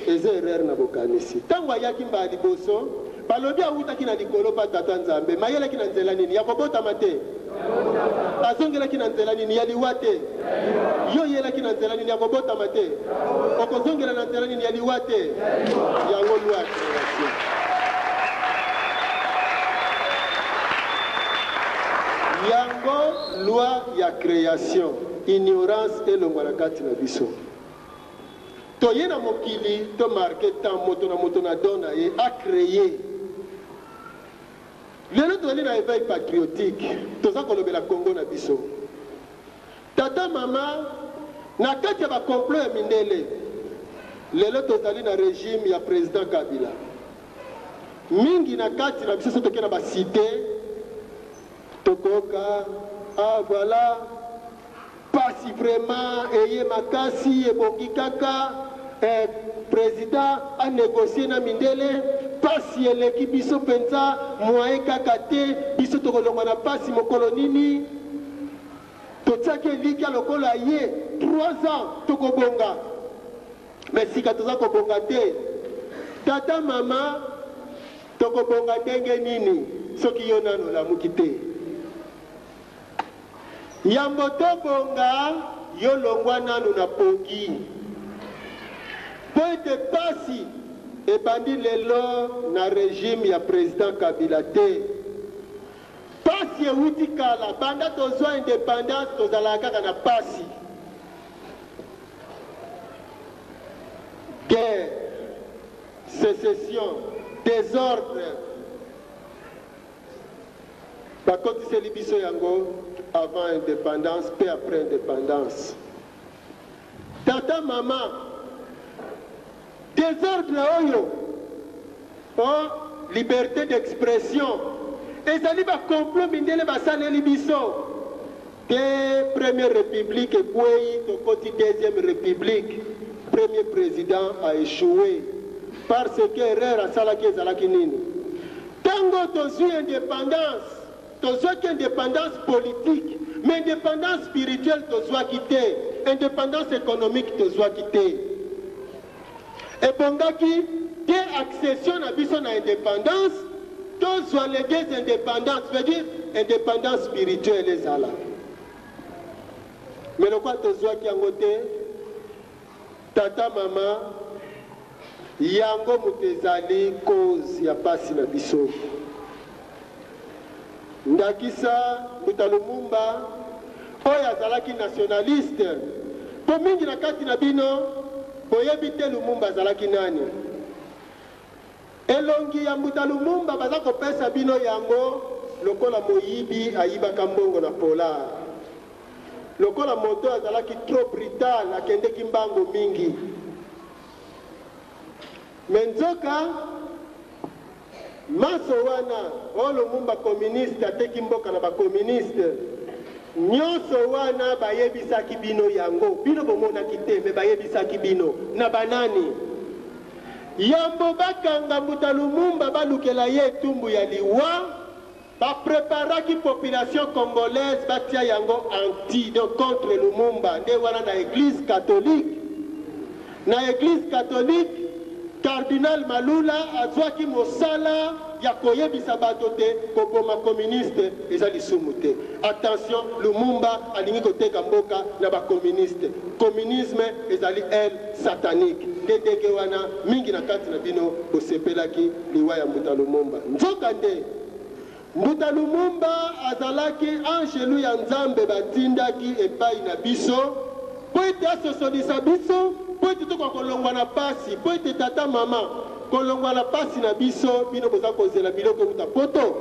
Eza erreur na bokanisi. Tango ayaki mbala liboso, balobi awutaki na likolo pa Tata Nzambe. Mais ayelaki na nzela nini? Ya kobotama te? Azongelaki na nzela nini? Ya liwa te? Yo oyelaki na nzela nini? Ya kobotama te? Okozongela na nzela nini? Ya liwa te? Yango loi ya creation. Yango loi ya creation. Ignorance elongwa na kati na biso. Toye na mokili to marquer temps moto na moto na don na ye a creer. Lelo tozali na eveil patriotique toza kolobela Congo na biso. Tata mama na kati ya ba complot ya mindele lelo tozali na regime ya president Kabila. Mingi na kati na biso soki toke na ba cite tokoka ah voilà Pasi vraiment eye makasi ebongi kaka eh, president a negocier na mindele pasi eleki biso penza moyen kaka te biso tokolongwa na pasi mokolo nini totiaki elikya lokola ye 3 ans tokobonga mais sika toza kobonga te tata mama tokobonga ndenge nini soki yo nanu olamuki te Yambo to bonga yo longwa nanu na pongi po ete pasi ebandi lelo na regime ya president Kabila te pasi ewuti kala banda tozua independance tozalaka kaka na pasi guerre secession desordre Bakotiseli biso yango avant independance pe après independance. Tata mama desordre oyo oh liberte d'expression ezali ba complot mindele basaleli biso te première republique ekweyi tokoti deuxième republique premier president a echoue parce que erreur asalaki ezalaki nini? Tango tozui independance, tozuaki independance politique, mais independance spirituelle tozuaki te, independance economique tozuaki te. Ebongaki dès accession na biso na independance, tozua les deux independances, veut dire independance spirituelle ezala. Mais lokola tozuaki yango te, Tata mama yango moto ezali cause ya pasi na biso. Ndakisa mbuta Lumumba Oyo azalaki nationaliste, mpo mingi na kati na bino boyebi te Lumumba azalaki nani. Elongi ya Mbuta Lumumba baza kopesa bino yango lokola moyibi ayibaka mbongo na polar. Lokola moto azalaki trop brutal, akendeki mbango mingi. Mais nzoka manso wana, oyo Lumumba communiste ateki mboka na ba communiste, nyonso wana bayebisaki bino yango, bino bomonaki te, mais bayebisaki bino na banani? Yambo bakanga Mbuta Lumumba balukela ye etumbu ya liwa, ba preparaki population congolaise batia yango anti, donc contre Lumumba. Nde wana na eglise catholique, na eglise catholique Cardinal Malula azwaki mosala ya koyebisa bato te koboma communiste eza lisumu te. Attention, Lumumba alingi koteka mboka na ba communiste. Communisme ezali aile satanique. Nde ndenge wana mingi na kati na bino bosepelaki liwa ya Mbuta Lumumba. Nzoka nde Mbuta Lumumba azalaki angelu ya Nzambe batindaki epai na biso mpo ete asosolisa biso, mpo ete tokoka kolongwa na pasi, mpo ete tata mama kolongwa na pasi na biso. Bino boza kozela biloko euta poto,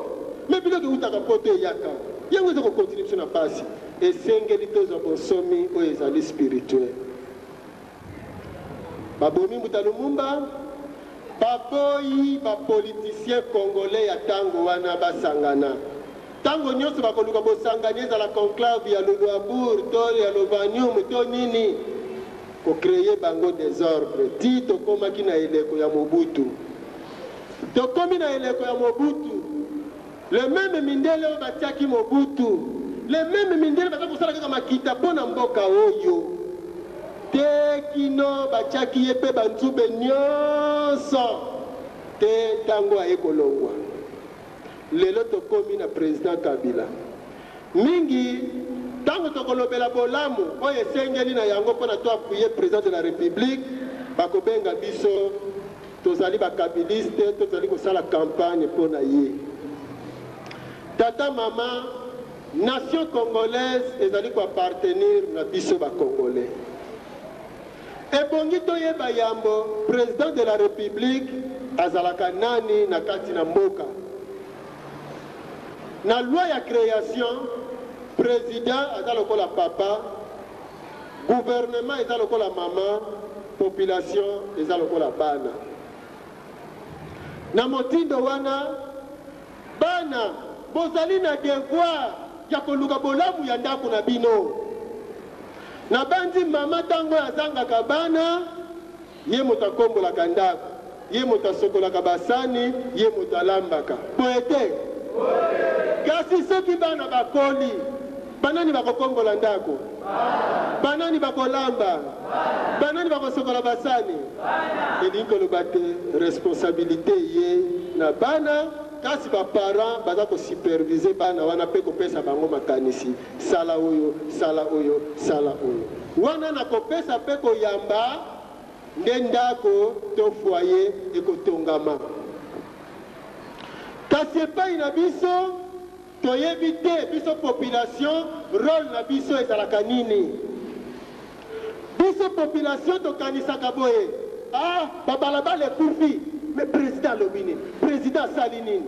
me biloko eutaka poto eyaka yango eza kokontinue biso na pasi. Esengeli tozwa bonsomi oyo ezali spirituel. Babomi Mbuta Lumumba, baboyi ba politiciens congolais ya tango wana basangana. Tango nyonso bakoluka bosangani, ezala conclave ya Luluabourg to ya Lovanium to nini, kocreye bango desordre ti tokomaki na eleko ya Mobutu. Tokomi na eleko ya Mobutu, le meme mindele oyo batiaki Mobutu, le meme mindele baza kosala kaka makita mpo na mboka oyo te, kino batiaki ye mpe banzube nyonso te ntango aye kolongwa. Lelo tokomi na president Kabila. Mingi ntango tokolobela bolamu oyo esengeli na yango mpona to appuyer president de la République, bakobenga biso tozali bakabiliste, tozali kosala campagne mpo na ye. Tata mama, nation congolaise ezali koappartenir na biso bacongolais. Ebongi toyeba yambo president de la République azalaka nani na kati na mboka. Na loi ya création, président aza lokola papa, gouvernement eza lokola mama, population eza lokola bana. Na motindo wana, bana bozali na devoir ya koluka bolamu ya ndako na bino. Nabanzi mama ntango oyo azangaka bana, ye moto akombolaka ndako, ye moto asokolaka basani, ye moto alambaka. Boye te? Kasi soki bana bakoli, banani bakokombola ndako? Banani bakolamba? Banani bakosokola basani? Elingi koloba te responsabilité ye na bana, kasi baparent baza kosupervise bana wana mpe kopesa bango makanisi: sala oyo, sala oyo, sala oyo. Wana na kopesa mpe koyamba nde ndako to foyer ekotongama. Kasi epai na biso toyebi te, biso population role na biso ezalaka nini? Biso population tokanisaka boye: ah, babalabala ekufi, mais président alobi nini? Président asali nini?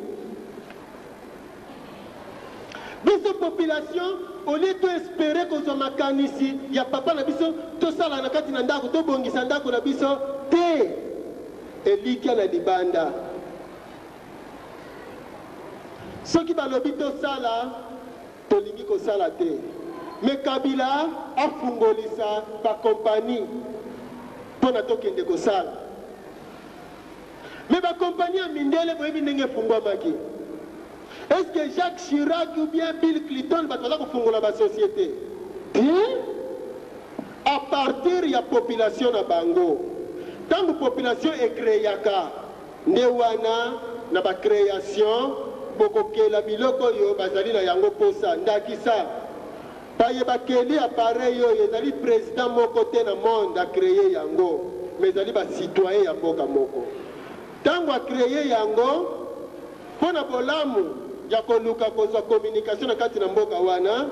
Biso population, au lieu to espérer kozwa makanisi ya papa na biso, tosala na kati na ndako, tobongisa ndako na biso te, elikya na libanda. Soki balobi tosala, tolingi kosala te. Me Kabila afungolisa bakompani mpo na tokende kosala. Me bakompani ya mindele, boyebi ndenge efungwamaki? Est ce que Jacques Chirac ou bien Bill Clinton bato baza kofungola basociété te? À partir ya population na bango. Ntango population ecréaka, nde wana na bacréation bokokela biloko oyo bazali na yango posa. Ndakisa, baye bakeli appareil oyo, ezali président moko te na monde acréé yango, mais ezali bacitoyen ya mboka moko. Ntango acréé yango mpo na bolamu ya koluka kozwa communication na kati na mboka wana,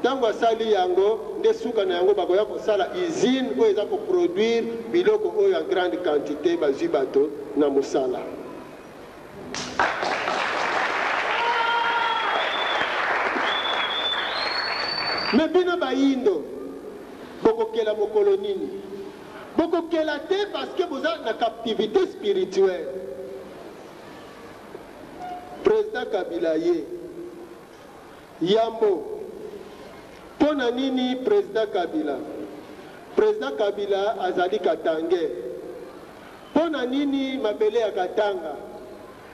Ntango asali yango, nde suka na yango bakoya kosala usine oyo eza ko produire biloko oyo en grande quantite, bazwi bato na mosala. Mais bino bayindo bokokela mokolo nini? Bokokela te parce que boza na captivite spirituelle. President Kabila aye yambo mpo na nini President Kabila? President Kabila azali katangais. Mpo na nini mabele ya Katanga?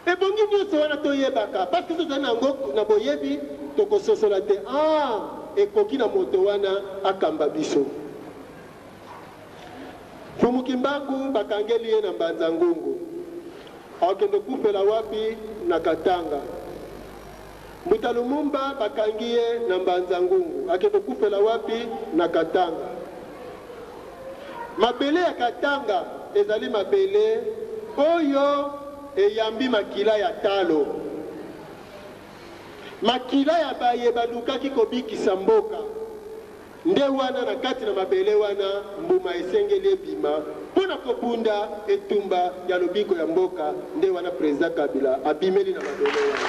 Ebongi nionso wana toyebaka parce que tozali na yango na boyebi tokososola te ah ekoki na moto wana akamba biso. Mfumu Kimbangu bakangeli ye na Mbanza Ngungu. Akokende kufela wapi? Na Katanga. Mbuta Lumumba bakangi ye na Mbanza Ngungu. Akende kufela wapi? Na Katanga. Mabele ya Katanga ezali mabele oyo eyambi makila ya talo. Makila ya baye balukaki kobikisa mboka. Nde wana na kati na mabele wana mbuma esengeli ebima mpo na kobunda etumba ya lobiko ya mboka, nde wana President Kabila abimeli na mabele wana.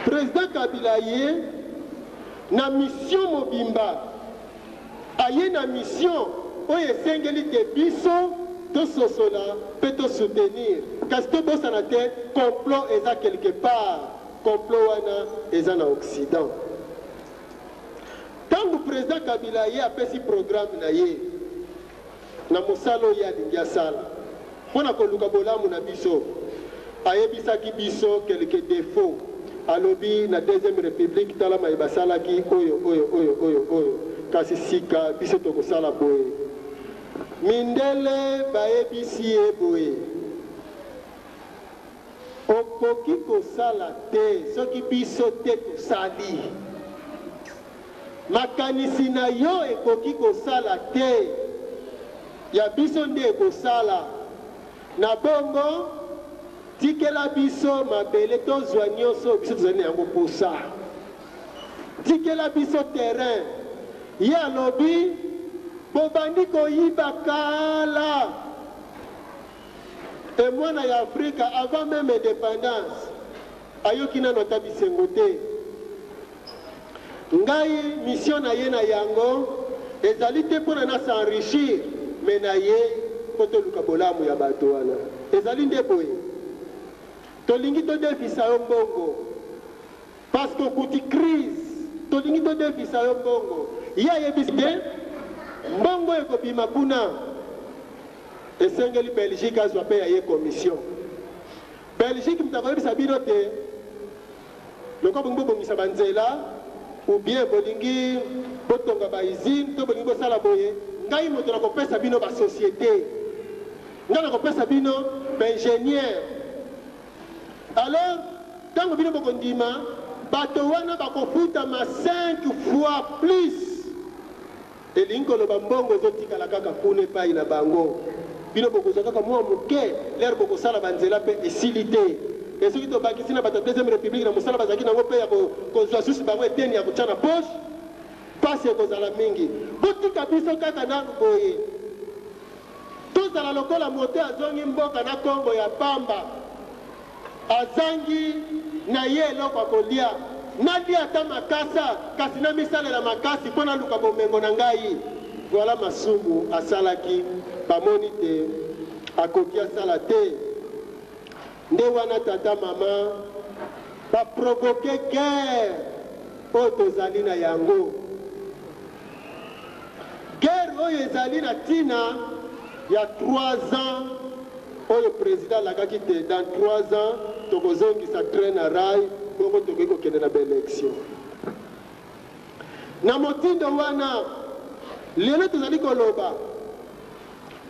President Kabila aye na mission mobimba. Aye na mission oyo esengeli te biso tososola pe to soutenir. Kasi tobosana te complot eza quelque part, complot wana eza na occident. Tango President Kabila aye apesi programme na ye na mosala oyo ye alingi asala mpo na koluka bolamu na biso, ayebisaki biso quelques defauts. Alobi na deuxième republique tala maye basalaki oyo, oyo, oyo, oyo, oyo, kasi sika biso tokosala boye. Mindele bayebisi ye boye, Okoki kosala te soki biso te tosali. Makanisi na yo ekoki kosala te, ya biso nde ekosala. Na bongo, tikela biso mabele tozwa nyonso oyo biso tozali na yango mposa. Tikela biso terrain. Ye alobi, Bobandi koyiba kala. E mwana ya Afrika avant meme independance ayoki nanu ata bisengo te. Ngai mission na ye na yango ezali te pona na s'enrichir mais na ye po toluka bolamu ya bato wana. Ezali nde boye. Tolingi todefisa yo mbongo parce que okuti crise. Tolingi todefisa yo mbongo. Ye ayebisi te mbongo ekobima kuna esengeli Belgique azwa pe ya ye commission. Belgique moto akoyebisa bino te Lokola bolingi bobongisa ba nzela ou bien bolingi botonga ba usines to bolingi bosala boye, ngai moto nakopesa bino ba societes, ngai nakopesa bino ba ingenieurs. Alors tango bino bokondima, bato wana bakofutama cinq fois plus. Elingi koloba mbongo ezotikala kaka kuna epayi na bango, bino bokozwa kaka mua moke, l'heure bokosala ba nzela pe esili te. Et soki tobakisi na bato ya deuxième republique na mosala bazalaki nango pe ya kozwa susu bango eteni ya kotia na poche, pasi ekozala mingi. Botika biso kaka nanu boye, tozala lokola moto azongi mboka na kombo ya pamba. Azangi na ye eloko ya kolia. Nalia ata makasa, kasi namisalela makasi mpo naluka bomengo na ngai. Voilà masumu asalaki, bamoni te akoki asala te. Nde wana tata mama ba provoquer guerre oyo tozali na yango. Guerre oyo ezali na tina ya 3 ans oyo president alakaki te dans 3 ans tokozongisa train na rail bongo tokoki kokende na ba election. Na motindo wana lelo tozali koloba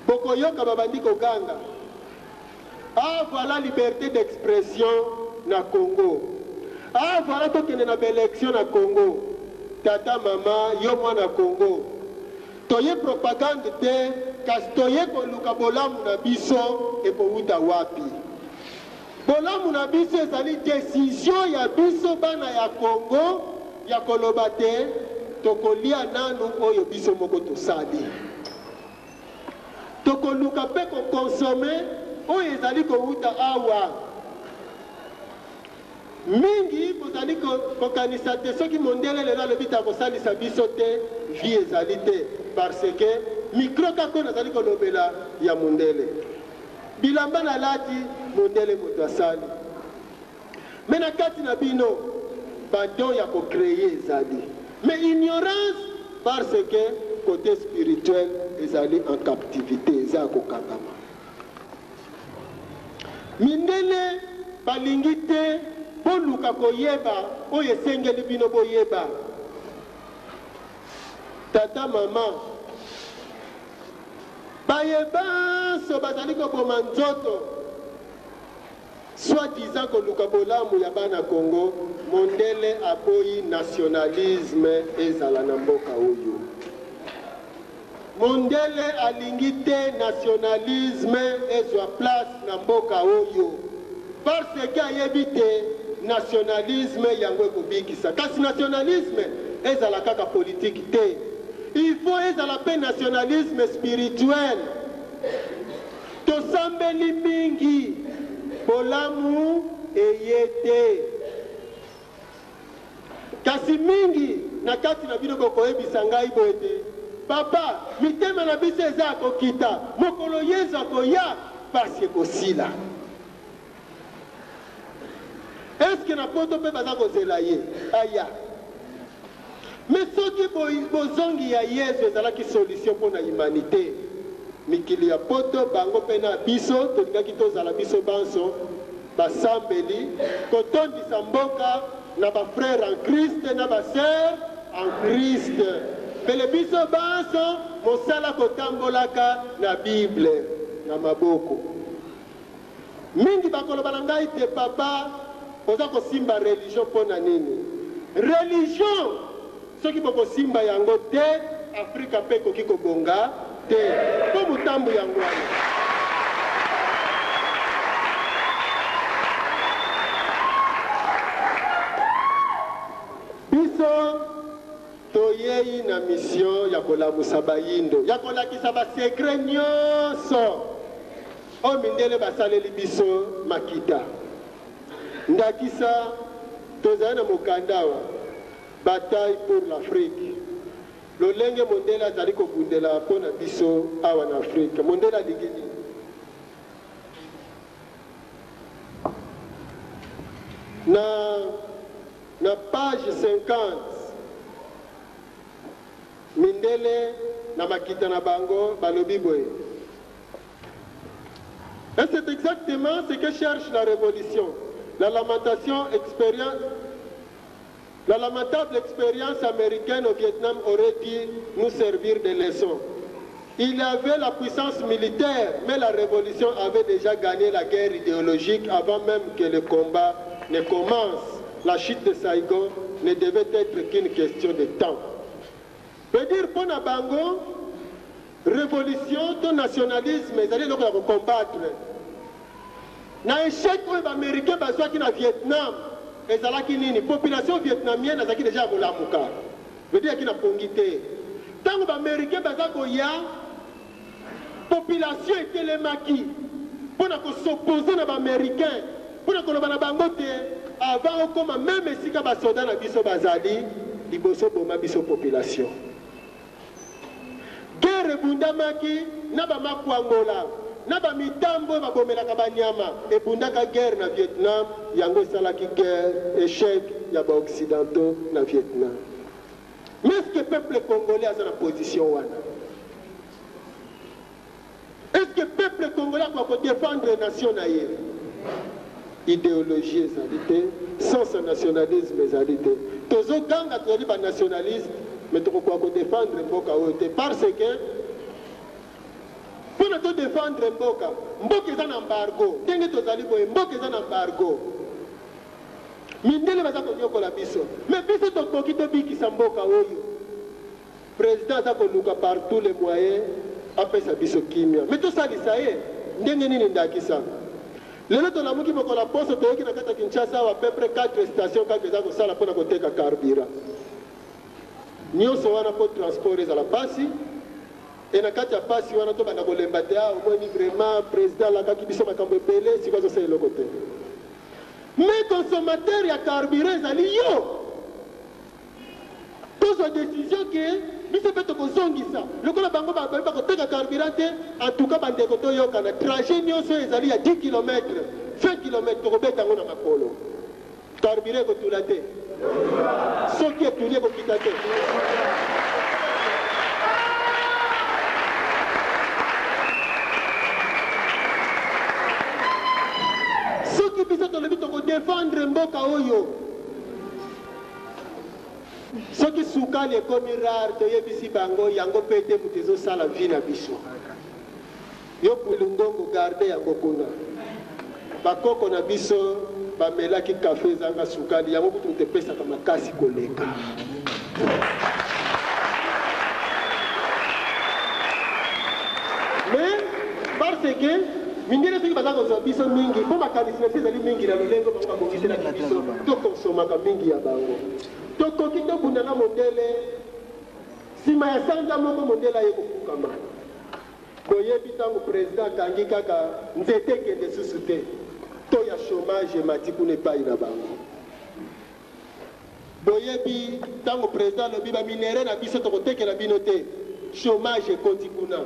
bokoyoka babandi koganga ah voilà liberte d'expression na Congo ah voilà tokende na ba election na Congo tata mama yo mwana Congo toye propagande te kasi toye koluka bolamu na biso ekowuta wapi? Bolamu na biso ezali decision ya biso bana ya Congo ya koloba te tokolia nanu oyo biso moko tosali. Tokoluka mpe ko consommer oyo ezali kowuta awa. Mingi bozali kokanisa te soki mondele lelo alobi te akosalisa biso te, vie ezali te parce que micro kaka oyo nazali kolobela ya mondele. Bilamba nalati mondele moto asali. Mais na kati na bino ba don ya ko creer ezali mais ignorance parce que cote spirituel ezali en captivite eza ya kokangama. Mindele balingi te boluka koyeba oyo esengeli bino boyeba. Tata, mama, baye banso bazali koboma nzoto soit disant koluka bolamu ya bana Congo, mondele aboyi nationalisme ezala na mboka oyo. Mondele alingi te nationalisme ezwa place na mboka oyo parce que ayebi te nationalisme yango ekobikisa. Kasi nationalisme ezala kaka politique te, il faut ezala pe nationalisme spirituel. Tosambeli mingi, bolamu eye te. Kasi mingi na kati na bino bokoyebisa ngai boye ete, Papa, mitema na biso eza ya kokita, mokolo Yezu akoya, pasi ekosila. Est-ce que na poto pe baza kozela ye aya? Mais soki bozongi ya Yezu ezalaki solution pona humanite, mikili ya poto bango pe na biso tolingaki tozala biso banso basambeli, kotondisa mboka na ba frères en Christ na ba sœurs en Christ. Mbele biso banso mosala kotambolaka na Bible na maboko. Mingi bakoloba na ngai te papa oza kosimba religion mpo na nini? Religion soki bokosimba yango te Afrika mpe ekoki kobonga te mpo motambo yango wana. Biso toyei na mission ya kolamusa bayindo, ya kolakisa ba secret nionso Oyo mindele basaleli biso makita. Ndakisa, tozali na mokanda awa, Bataille pour l'Afrique. Lolenge mondele azali kobundela mpo na biso awa na Afrique. Mondele alingi nini? Na, na page 50, mindele na makita na bango balobi boye. Et c'est exactement ce que cherche la révolution. La lamentation expérience, la lamentable expérience américaine au Vietnam aurait dû nous servir de leçon. Il avait la puissance militaire, mais la révolution avait déjà gagné la guerre idéologique avant même que le combat ne commence. La chute de Saigon ne devait être qu'une question de temps. Veut dire pona bango revolution to nationalisme ezali eloko ya ko combattre. Na echec oyo ba americains bazwaki na Vietnam ezalaki nini? Population vietnamienne azalaki dejà ya kolamuka. Veut dire ayaki na pongi te. Tango ba americains baza koya, population etelemaki pona ko s'opposer na ba americains, pona koloba na bango te avant okoma meme esika ba soda na biso bazali, liboso boma biso population. Guerre ebundamaki na ba makwangola na ba mitambo oyo babomelaka ba nyama ebundaka guerre na Vietnam yango esalaki guerre echec ya ba occidentaux na Vietnam. Mais est ce que peuple congolais aza na position wana? Est ce que peuple congolais akoka ko defendre nation na ye? Ideologie ezali te, sens ya nationalisme ezali te. Tozo ganga tozali ba nationalistes mais tokokoka ko defendre mboka oyo te parce que pona to defendre mboka, mboka eza na embargo. Ndenge tozali boye mboka eza na embargo. Mindele baza konyokola biso mais biso tokoki tobikisa mboka oyo. President aza koluka par tous les moyens apesa biso kimia mais tosalisa ye ndenge nini ndakisa? Lelo tolamuki mokolo ya poso, toyoki na kati ya Kinshasa awa peu près 4 stations kaka eza kosala mpo na koteka carburant. Nionso wana mpo transport ezala pasi et na kati ya pasi wana tobanda kolemba te, ah omoni vraiment president alakaki biso makambo ebele sikoyo azosala eloko te. Mais consommateur ya carburant ezali yo! Tozwa decision que biso pe tokozongisa lokola bango ba balobi bakoteka carburant te, en tout cas ba ndeko toyokana trajet nionso oyo ezali ya 10 kilomètres, 20 kilomètres tokobeta yango na makolo. Carburant ekotula te? Soki etuli ekokita te? Soki biso tolobi toko defendre mboka oyo, Soki sukali ekomi rare toyebisi bango yango pe te mutu ezo sala vie na biso. Yo pulungongo garde yango kuna. Ba koko na biso ba melaki cafe ezanga sukali yango kutu mutu epesaka makasi koleka. Mais parce que mindele soki baza kozwa biso mingi po makanisi na biso ezali mingi na lolenge bango babongiselaki biso to consomaka mingi ya bango. Tokoki tobunda na mondele sima ya sanza moko mondele aye kofukama. Boyebi tango president akangi kaka nzete ekende susu te taux ya chomage emati kuna epayi na bango. Boyebi tango president alobi ba minerais na biso tokotekela bino te chomage ekoti kuna.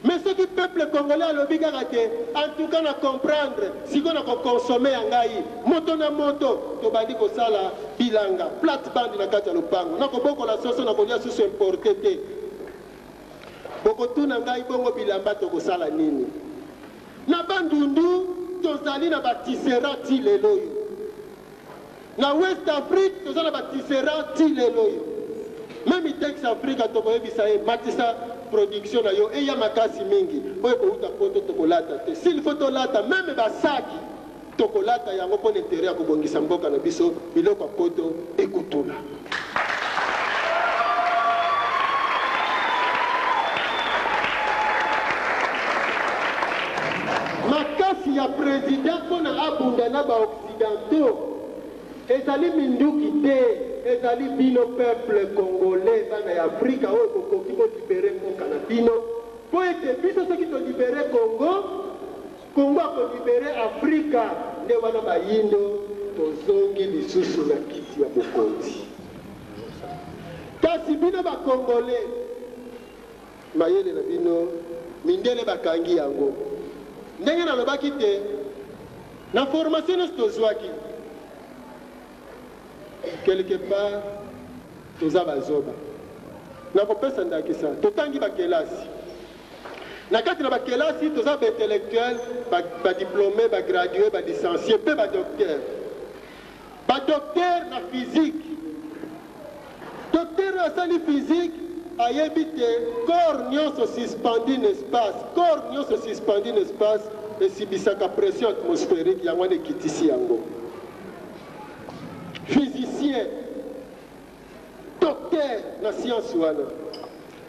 Mais soki peuple congolais alobi kaka te en tout cas na comprendre sikoyo nako consommer ya ngai moto na moto tobandi kosala bilanga plate bande na kati ya lopango nakobokola soso nakolia susu importe te. Bokotuna ngai bongo bilamba tokosala nini? Na Bandundu tozali na ba tisserand ti lelo oyo. Na West Afrique toza na ba tisserand ti lelo oyo. Meme Tex Africa tokoyebisa ye matisa production na yo eya makasi mingi oyo ekowuta poto tokolata te. S'il faut tolata meme ba saki tokolata yango pona interet ya kobongisa mboka na biso biloko ya poto ekotula. Makasi ya president pona abunda na ba occidentaux ezali minduki te, ezali bino peuple congolais bana ya Afrika oyo bokoki bo liberer mboka na bino po ete biso soki to liberer Congo, Congo ako liberer Afrika nde wana bayindo tozongi lisusu na kiti ya bokonzi. Kasi bino ba congolais mayele na bino mindele bakangi yango. Ndenge nalobaki te na formation nionso tozwaki quelque part toza bazoba. Nakopesa ndakisa, totangi ba kelasi. Na kati na ba kelasi, toza ba intellectuels, ba, ba diplomes, ba gradues, ba licencies mpe ba docteurs. Ba docteurs na physique. Docteur oyo asali physique ayebi te corps nionso suspendu na espace, corps nionso suspendu na espace esibisaka pression atmospherique, yango wana ekitisi yango. Physicien. Docteur na science wana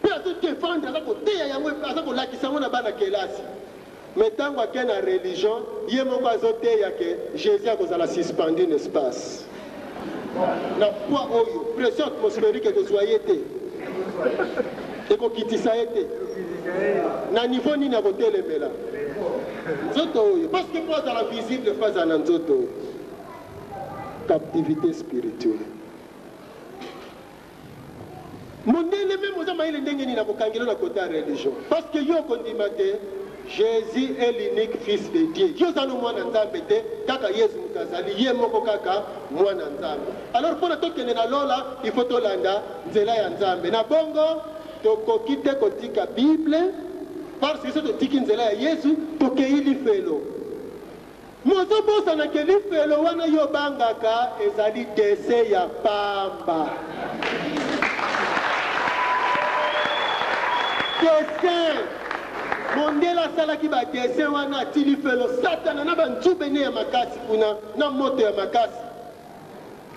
pe azo defendre aza koteya yango aza kolakisa yango na bana kelasi mais tango ake na religion ye moko azo teya ke Jesus akozala suspendu na espace na poids oyo pression atmospherique ekozua ye te ekokitisa ye te na niveau nini akotelemela nzoto oyo parce que po azala visible faut azala na nzoto oyo captivite spirituelle. Mondele meme oza mayele ndenge nini akokangelo na cote ya religion parce que yo okondima te Jesus est l'unique fils de Dieu yo oza no mwana nzambe te kaka yezu moto azali ye moko kaka mwana nzambe alors pona tokende na lola il faut tolanda nzela ya nzambe na bongo tokoki te kotika bible parce que soki totiki nzela ya yezu tokeyi lifelo Mozo bosana ke lifelo wana yo obangaka ezali dessin ya pamba. Dessin! Mondele asalaki ba dessin wana ati lifelo satana na ba nzube ne ya makasi kuna na moto ya makasi.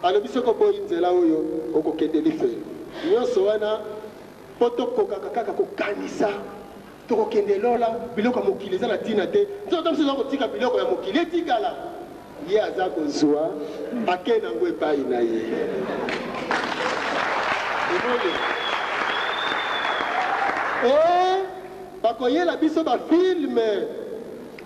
Alobi soki oboyi nzela oyo okokende lifelo. Nionso wana po tokokaka kaka kokanisa. Tokokende lola, biloko ya mokili eza na tina te. Nzoto biso eza kotika biloko ya mokili etikala. Ye aza kozwa ake nango epai na ye. Omoni? Eh, bakoyela biso ba filme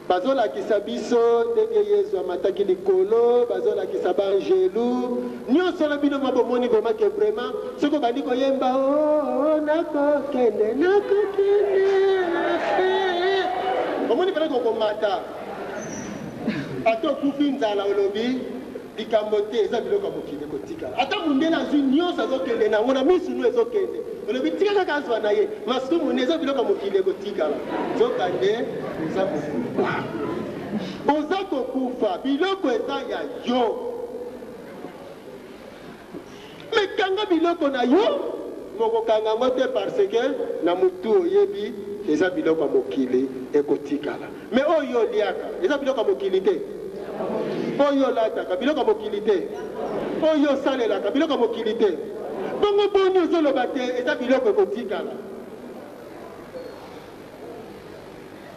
bazolakisa biso ndenge Yezu amataki likolo, bazolakisa baangelu nyonso na bino mwa bomoni vraiment ke vraiment soki obandi koyemba oh, oh, nakokende nakokende omoni mpena kokomata ata okufi nzala olobi likambo te eza biloko ya mokili ekotikala ata mundele azwi nyonso azokende na yango na misu no ezokende olobi tika kaka azwa na ye masumu ne eza biloko ya mokili ekotikala nzokande oza kokufa oza kokufa biloko eza ya yo me kanga biloko na yo mokokanga yango te parce que na mutu oyebi eza biloko ya mokili ekotikala me oyo oliaka eza biloko ya mokili te oyo olataka biloko ya mokili te oyo osalelaka biloko ya mokili te bongo boni ozoloba te eza biloko ekotikala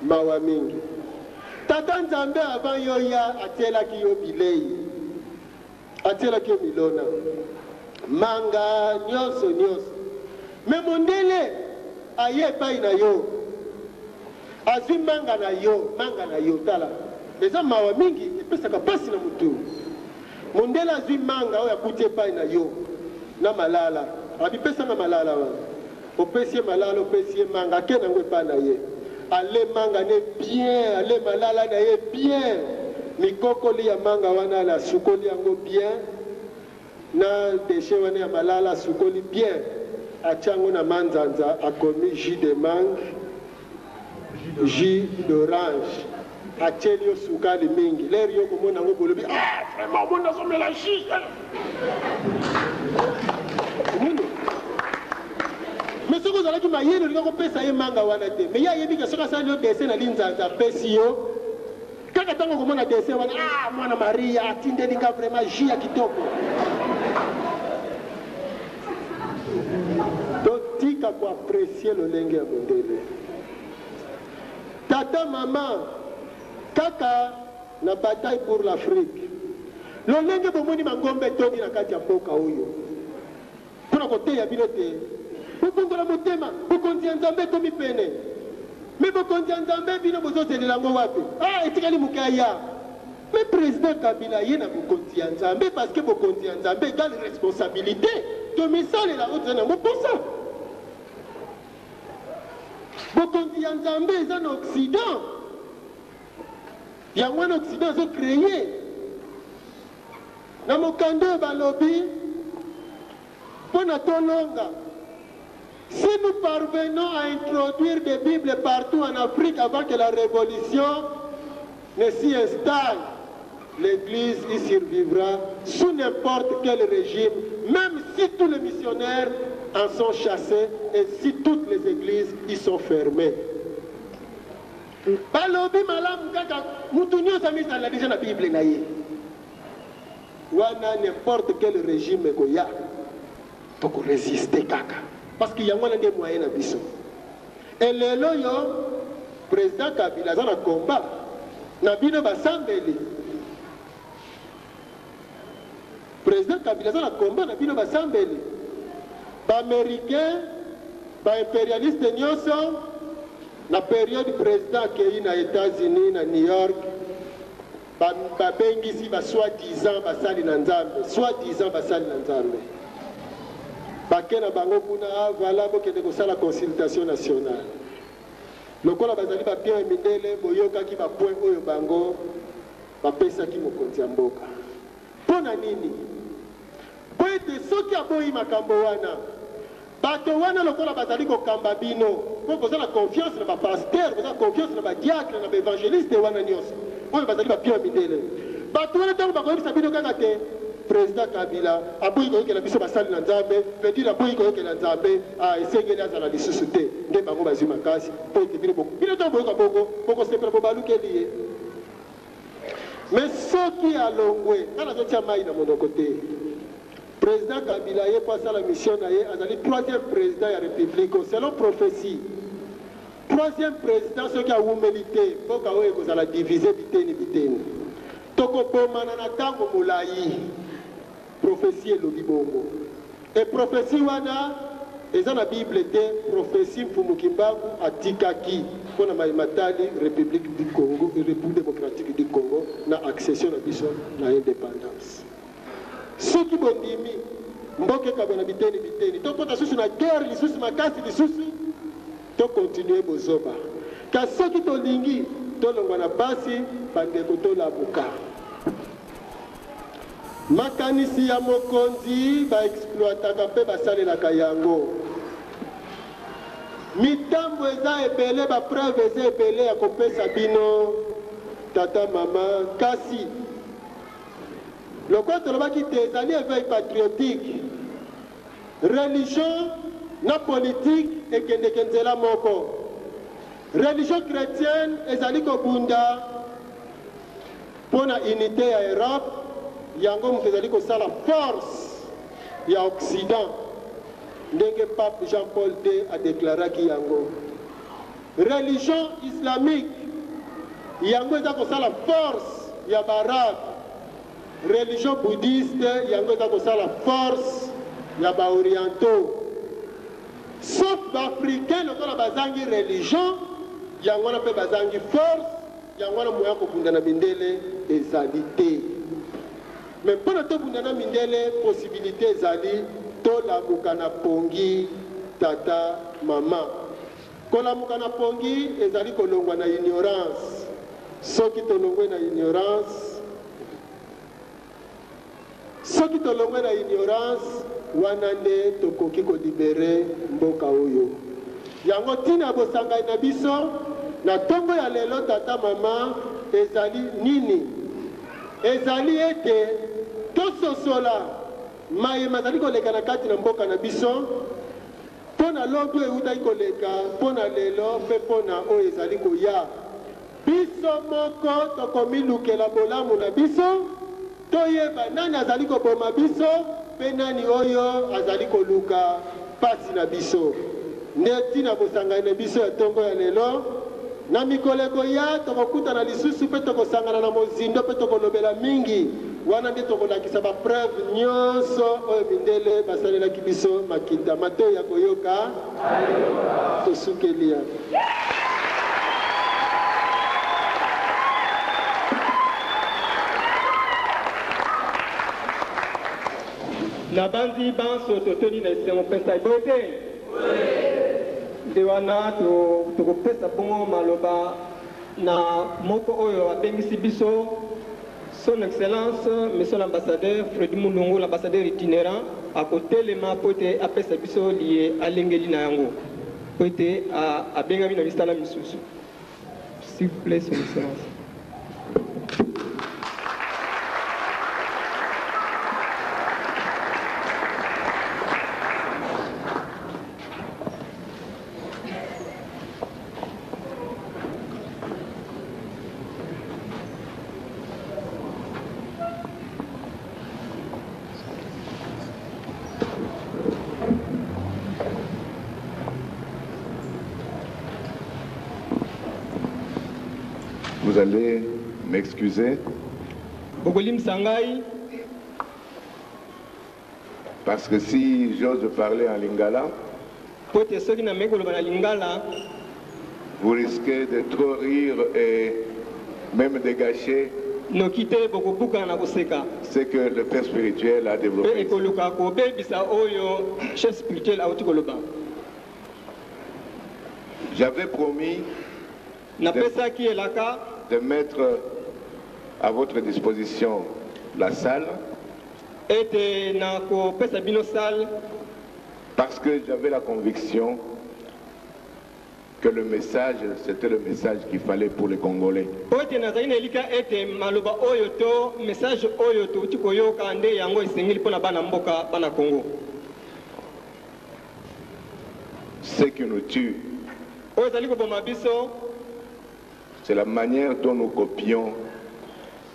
mawa mingi tata nzambe avant yo ya atielaki yo bilei atielaki yo milona manga nyonso nyonso me mondele aye epai na yo azwi manga na yo manga na yo tala eza mawa mingi epesaka mpasi na motu mondele azwi manga oyo akuti epai na yo na malala abipesanga malala wana opesi ye malala opesi ye manga ake nango epai na ye ale manga ne bien ale malala na ye bien mikokoli ya manga wana ala asukoli yango bien na déchet wana ya malala asukoli bien atia yango na manzanza akomi jus de mangue jus d'orange atieli yo sukali mingi lere yo komona yango bolobi ah vraiment omoni nazomela jus omoni me soki ozalaki mayele olinga kopesa ye manga wana te me ye ayebi ke soki asali yo dessin na linzanza apesi yo kaka ntango okomona dessin wana ah mwana maria atindeli nga vraiment jus ya kitoko totika koapprécier lolenge ya mondele tata mama kaka na bataille pour l'afrique lolenge bomoni mangomba etondi na kati ya mboka oyo mpona koteya bino te bobongola motema bokonzi ya nzambe ekomi pene me bokonzi ya nzambe bino bozozelela yango wapi ah etikali moke aya me président kabila ye na bokonzi ya nzambe parce que bokonzi ya nzambe égale responsabilité tomisalela oyo toza nango mposa bokonzi ya nzambe eza na occident yango wana occident azocréer na mokanda oyo balobi mpo na tolonga si nous parvenons à introduire des bibles partout en Afrique avant que la révolution ne s'y installe, l'Église y survivra sous n'importe quel régime, même si tous les missionnaires en sont chassés et si toutes les églises y sont fermées. balobi malamu kaka mutu nyonso amisala déjà na bible na ye wana n'importe quel régime ekoya tokorésister kaka parce que yango wana nde moyen na biso elelo oyo président kabila aza na combat na bino basambeli président kabila aza na combat na bino basambeli baaméricain baimpérialiste nyonso na période président akei na états-unis na new york babengisi ba soi-disant basali na nzambe soi-disant basali na nzambe bake na bango kuna ah, voilà bokende kosala consultation nationale lokola bazali bapion ya mindele boyokaki bapoint oyo bango bapesaki mokonzi ya mboka mpo na nini mpo ete soki aboyi makambo wana bato wana lokola bazali kokamba bino mpo boza na confiance na bapasteur boza na confiance na badiacre na baévangéliste wana nyonso oyo bazali bapion ya mindele bato wana ntango bakoyebisa bino kaka te président kabila aboyi koyokela biso basali na nzambe veut dire aboyi koyokela nzambe esengeli azala lisusu te nde bango bazwi makasi mpo ete bino bino ntango boyoka bongo bokosepela bobalukeli ye me soki alongwe nga nazotia mai na monoko te président kabila ye mpo asala mission na ye azali troisième président ya république selon prophétie. Troisième president soki awumeli te, mboka oyo ekozala divise biteni biteni. Tokobomana na tango molayi. Prophetie elobi bongo. Et prophetie wana eza na bible te, prophetie Mfumu Kimbangu atikaki mpo na maye matali Republique du Congo, Republique democratique du Congo na accession na biso na independance. Soki bondimi mboka ekabwana biteni biteni, tokota susu na guerre lisusu makasi lisusu, to continuer bozoba. Kasi soki tolingi tolongwa na pasi, bandeko tolamuka. Makanisi ya mokonzi ba exploitaka mpe basalelaka yango. Mitambo eza ebele, ba preuves eza ebele ya kopesa bino tata mama, kasi lokola tolobaki te ezali eveil patriotique, religion na politique ekendeke nzela moko. Religion chretienne ezali kobunda Mpo na unite ya Europe, yango moto ezali kosala force ya Occident, ndenge Pape Jean Paul ii a declaraki yango. Religion islamique, yango eza kosala force ya ba Arabes. Religion bouddhiste, yango eza kosala force ya ba Orientaux. Sauf ba Africains lokola bazangi religion, yango wana mpe bazangi force. Yango wana moyen ya kobunda na mindele ezali te. Mais pona tobunda na mindele possibilite ezali tolamuka na pongi tata mama. Kolamuka na pongi ezali kolongwa na ignorance. Soki tolongwe na ignorance, Soki tolongwe na ignorance, wana nde tokoki ko liberer mboka oyo. Yango tina ya bosangani na biso na tongo ya lelo tata mama ezali nini? Ezali ete tososola maye mazali koleka na kati na mboka na biso mpo na lobi oyo ewutaki koleka, mpo na lelo mpe mpo na oyo ezali koya. Biso moko tokomilukela bolamu na biso, toyeba nani azali koboma biso mpe nani oyo azali koluka mpasi na biso. Nde ntina bosangani na biso ya ntongo ya lelo. Na mikolo ekoya, tokokutana lisusu mpe tokosangana na mozindo mpe tokolobela mingi. Wana nde tokolakisa ba preuves nyonso oyo mindele basalelaki biso makita. Matoyi ya koyoka, tosukeli ya. Nabanzi banso totondi na esengo mpenza, boye te? Nde wana tokopesa bongo maloba na moko oyo abengisi biso, Son Excellence Monsieur l'Ambassadeur Freddy Mulongo, l'ambassadeur itinerant, akotelema mpo ete apesa biso liye alengeli na yango. Mpo ete abengami na misala misusu. S'il vous plait, Son Excellence. Vous allez m'excuser. Bokolimbisa ngai. Parce que si j'ose parler en lingala, Mpo ete soki nameki koloba na lingala, vous risquez de trop rire et meme de gacher noki te bokobukana na koseka, ce que le père spirituel a mpe developpe ici. ekoluka kobebisa oyo chef spirituel auti koloba. J'avais promis Napesaki elaka de mettre à votre disposition la salle. Ete nakopesa bino salle. Parce que j'avais la conviction que le message, c'était le message qu'il fallait pour les Congolais. Mpo ete nazali na elikya ete maloba oyo to message oyo touti koyoka nde yango esengeli mpo na bana mboka, bana Congo. Ce qui nous tue. Oyo ezali koboma biso. C'est la manière dont nous copions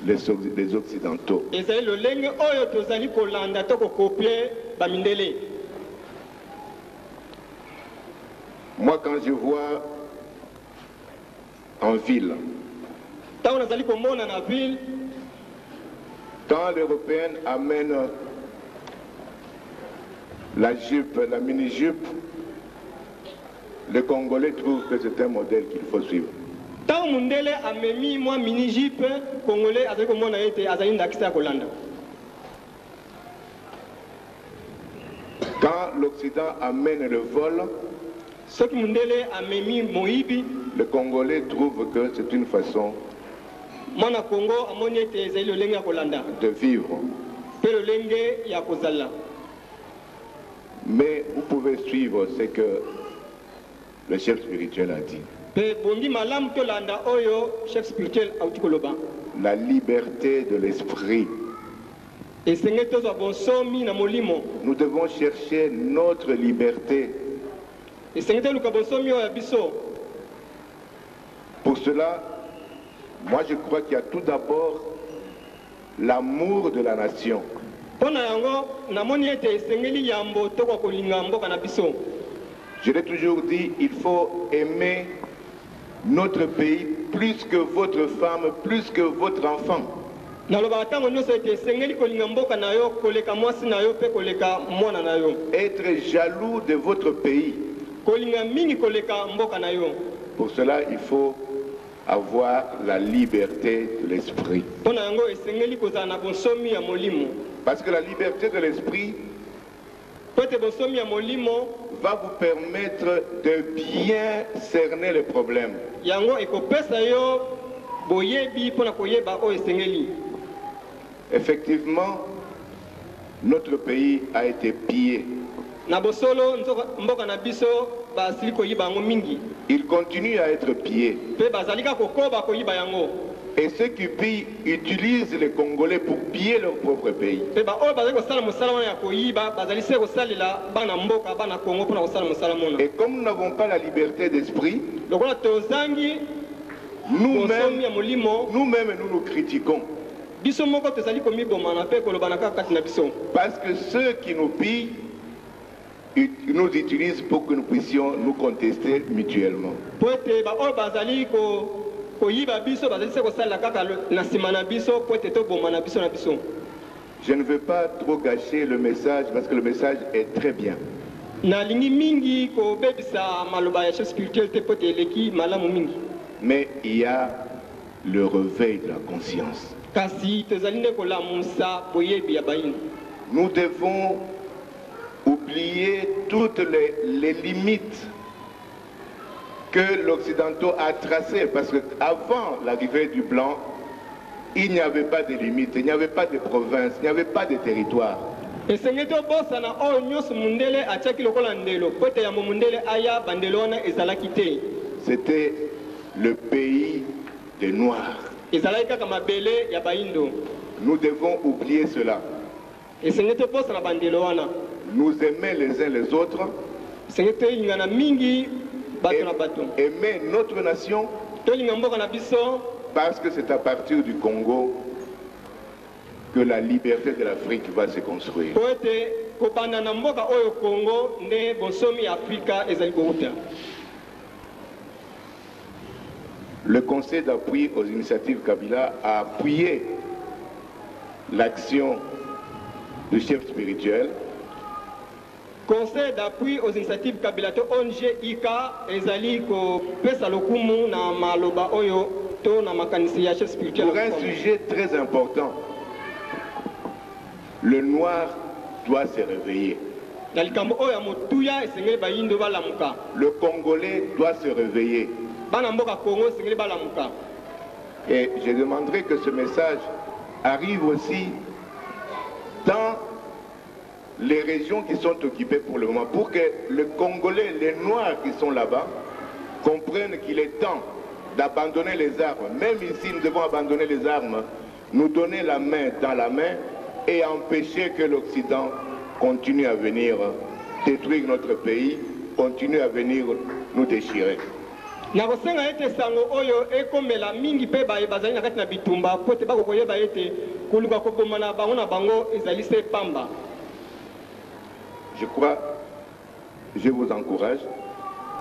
les, les Occidentaux. Ezali lolenge oyo tozali kolanda to kokopie ba mindele. Moi, quand je vois en ville, Ntango nazali komona na ville, quand l'Européenne amène la jupe, la mini-jupe, le Congolais trouve que c'est un modèle qu'il faut suivre. Ntango mundele amemi mwa mini jupe, Congolais azali komona ete azali ndakisa ya kolanda. Quand l'Occident amène le vol, Soki mundele amemi moyibi, le Congolais trouve que c'est une façon mwana Kongo amoni ete ezali lolenge ya kolanda de vivre. Mpe lolenge ya kozala. Mais vous pouvez suivre ce que le chef spirituel a dit. Mpe bongi malamu tolanda oyo chef spirituel auti koloba. La liberté de l'esprit. Esengeli tozwa bonsomi na molimo. Nous devons chercher notre liberté. Esengeli toluka bonsomi oyo ya biso. Pour cela, moi je crois qu'il y a tout d'abord l'amour de la nation. Mpo na yango namoni ete esengeli yambo tokoka kolinga mboka na biso. Je l'ai toujours dit, il faut aimer notre pays plus que votre femme, plus que votre enfant. Nalobaka ntango nyonso ete esengeli kolinga mboka na yo koleka mwasi na yo mpe koleka mwana na yo. Être jaloux de votre pays. Kolinga mingi koleka mboka na yo. Pour cela, il faut avoir la liberté de l'esprit. Mpo na yango esengeli kozala na bonsomi ya molimo. Parce que la liberté de l'esprit Mpo ete bonsomi ya molimo va vous permettre de bien cerner les problèmes. Yango ekopesa yo boyebi mpo na koyeba oyo esengeli. Effectivement, notre pays a été pillé. Na bosolo, nzoka mboka na biso basili koyiba yango mingi. Il continue à être pillé. Mpe bazali kaka kokoba koyiba yango. Et ceux qui pillent utilisent les Congolais pour piller leur propre pays. Mpe baoyo bazali kosala mosala wana ya koyiba bazali se kosalela bana mboka, bana Congo, mpo na kosala mosala mona. Et comme nous n'avons pas la liberté d'esprit, Lokola tozangi nous-mêmes, bonsomi ya molimo, nous-mêmes nous nous critiquons. Biso moko tozali komibomana mpe kolobana kaka kati na biso. Parce que ceux qui nous pillent nous utilisent pour que nous puissions nous contester mutuellement. Mpo ete baoyo bazali ko, koyiba biso bazali se kosalela kaka lo- na nsima na biso mpo ete tobomana biso na biso. Je ne veux pas trop gâcher le message parce que le message est très bien. Nalingi mingi kobebisa maloba ya chef spirituel te mpo ete eleki malamu mingi. Mais il y a le réveil de la conscience. Kasi tozali nde kolamusa boyebi ya bayindo. Nous devons oublier toutes les, les limites que l'Occidentaux a tracées, parce qu'avant l'arrivée du Blanc, il n'y avait pas de limites, il n'y avait pas de provinces, il n'y avait pas de territoire. Esengeli tobosana oyo nyonso mundele atiaki lokola ndelo, mpo ete yambo mundele aya, bandelo wana ezalaki te. C'était le pays des Noirs. Ezalaki kaka mabele ya bayindo. Nous devons oublier cela. Esengeli tobosana bandelo wana. Nous aimer les uns les autres. Esengeli tolingana mingi bato na bato. Aimer notre nation. Tolinga mboka na biso. Parce que c'est à partir du Congo que la liberté de l'Afrique va se construire. Mpo ete kobanda na mboka oyo Congo nde bonsomi ya Afrika ezali kowuta. Le Conseil d'appui aux initiatives Kabila a appuyé l'action du chef spirituel. Conseil d'appui aux initiatives Kabila to ong IK ezali kopesa lokumu na maloba oyo to na makanisi ya chef spirituel. Pour un sujet très important, le noir doit se réveiller. Na likambo oyo ya motuya esengeli bayindo balamuka. Le Congolais doit se réveiller. Bana mboka Congo esengeli balamuka. Et je demanderai que ce message arrive aussi dans les régions qui sont occupées pour le moment, pour que les Congolais, les Noirs qui sont là-bas, comprennent qu'il est temps d'abandonner les armes. Même ici, nous devons abandonner les armes, nous donner la main dans la main et empêcher que l'Occident continue à venir détruire notre pays, continue à venir nous déchirer. Nakosenga ete sango oyo ekomela mingi mpe baye bazali na kati na bitumba mpo ete bakoka koyeba ete koluka kobomana bango na bango ezali se pamba. Je crois, je vous encourage.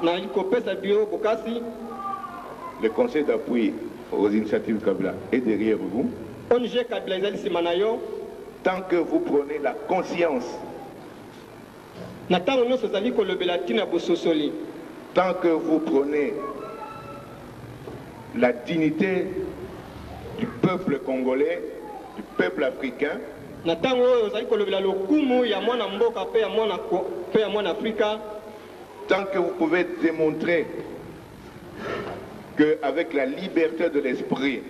Nazali kopesa bio bokasi. Le conseil d'appui aux initiatives Kabila est derrière vous. ONG Kabila ezali nsima na yo. Tant que vous prenez la conscience, Na ntango nyonso ozali kolobela ntina bososoli, tant que vous prenez la dignité du peuple congolais, du peuple africain, na ntango oyo ozali kolobela lokumu ya mwana mboka mpe ya mwana mpe ya mwana Afrika, tant que vous pouvez démontrer qu'avec la liberté de l'esprit,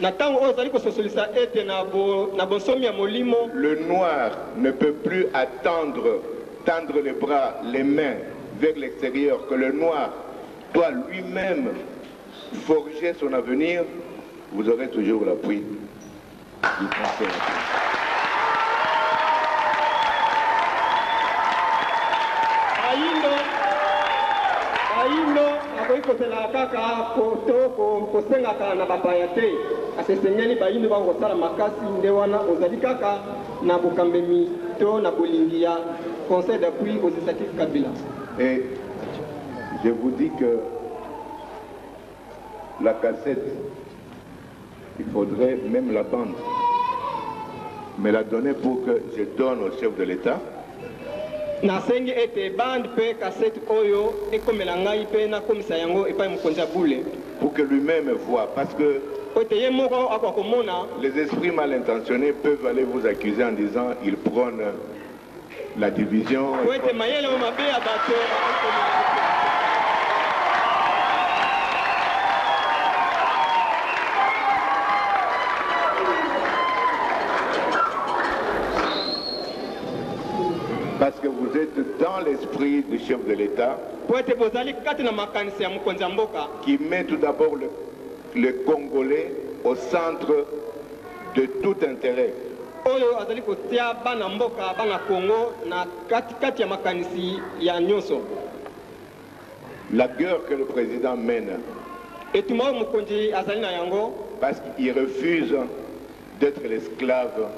na ntango oyo ozali kososolisa ete na, bo, na bonsomi ya molimo, le noir ne peut plus attendre, tendre les bras, les mains vers l'extérieur, que le noir doit lui-même forger son avenir, vous aurez toujours l'appui du Conseil. Bayindo bayindo bakoki kozelaka kaka to kosengaka na bapaya te, kasi esengeli bayindo bako kosala makasi. Nde wana ozali kaka na bokambemi to na bolingi ya Conseil d'appui aux initiatives Kabila. Et je vous dis que la cassette, il faudrait même la bande, me la donner pour que je donne au chef de l'État. Nasengi ete bande mpe kasete oyo ekomela ngai mpe nakomisa yango epai mokonzi ya bule, pour que lui-même voie, parce que po ete ye moko akoka komona. les esprits mal intentionnés peuvent aller vous accuser en disant ils prônent la division. Po ete mayele oyo mabe ya bato. Parce que vous êtes dans l'esprit du chef de l'État po ete bozali kati na makanisi ya mokonzi ya mboka qui met tout d'abord le Congolais au centre de tout intérêt. Oyo azali kotia bana mboka, bana Kongo, na katikati ya makanisi ya nyonso. La guerre que le président mène, etumba oyo mokonzi azali na yango, parce qu'il refuse d'être l'esclave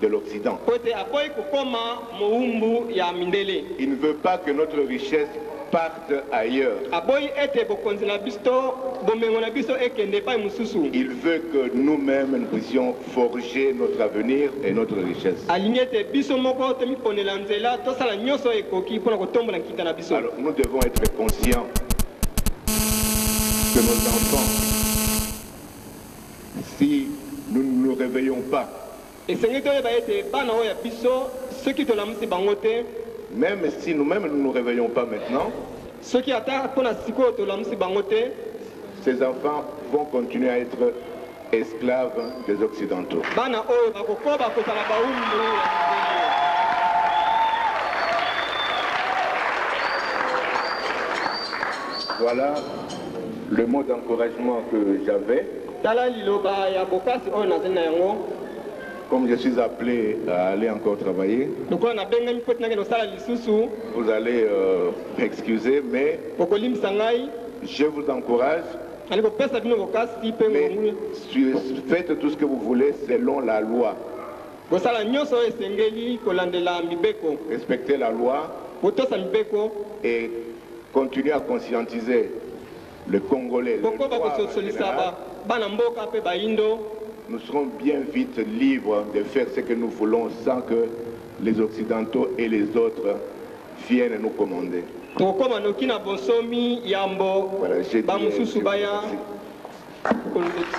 de l'Occident. Po ete aboyi kokoma mowumbu ya mindele. Il ne veut pas que notre richesse parte ailleurs. Aboyi ete bokonzi na biso to bomengo na biso ekende epai mosusu. Il veut que nous-mêmes nous puissions forger notre avenir et notre richesse. Alingi ete biso moko tomiponela nzela, tosala nyonso oyo ekoki mpo na kotombola nkita na biso. Alors nous devons être conscients que nos enfants, si nous ne nous réveillons pas, Esengeli toyeba ete bana oyo ya biso, soki tolamusi bango te, même si nous-mêmes nous ne nous réveillons pas maintenant, soki ata mpo na sikoyo tolamusi bango te, ces enfants vont continuer à être esclaves des Occidentaux. Bana oyo bakokoba kozala bawumbu ya mindele. Voilà le mot d'encouragement que j'avais. Tala liloba ya bokasi oyo nazali na yango. Comme je suis appelé à aller encore travailler, lokola nabengami mpo ete nakende kosala lisusu, vous allez m'excuser, mais bokolimbisa ngai, je vous encourage. Nali kopesa bino bokasi mpe Mais ngongu. Faites tout ce que vous voulez selon la loi. Kosala nyonso oyo esengeli kolandela mibeko. Respectez la loi kotosa mibeko et continuez à conscientiser le Congolais, le bokoba noir en kososolisa général. Bana mboka mpe bayindo. Nous serons bien vite libres de faire ce que nous voulons sans que les Occidentaux et les autres viennent nous commander. Tokokoma noki na bonsomi yambo Voilà, j'ai dit, bamosusu je vous baya remercie. kokonza biso.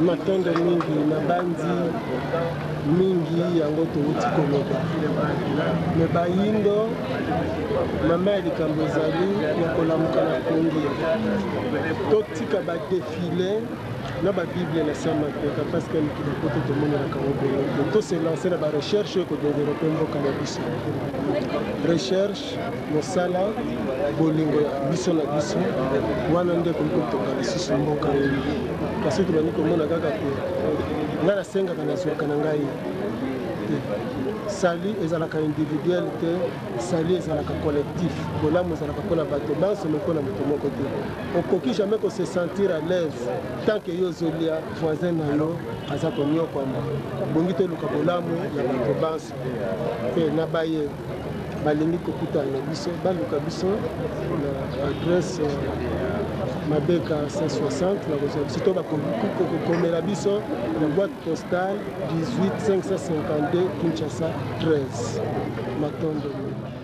Matondo mingi, nabanzi mingi yango touti koloba. Me bayindo, mama ya likambo ezali ya kolamuka na pongi, totika badéfilé. Na ba bible na se ya mapeka parce que mikili ya poto tomonelaka yango bongo te. To se lancer na ba recherche oyo ekodeveloppe mboka na biso. Recherche, mosala, bolingo ya biso na biso, wana nde ekoki kotonga lisusu mboka. Kasi tobandi komona kaka te ngai nasengaka nazwaka na ngai te. Salut ezalaka individuel te, salut ezalaka collectif. Bolamu ezalaka mpona bato banso me mpona moto moko te. Okoki jamais ko se sentir à l'aise tant que yo ozolia voisin na yo aza konyokwama. Bongi toluka bolamu ya bato banso mpe na baye balingi kokutana na biso baluka biso na adresse Mabeka 160 na kozwa biso to bakokomela biso na boîte postale 18552 Kinshasa 13. Matondo mingi.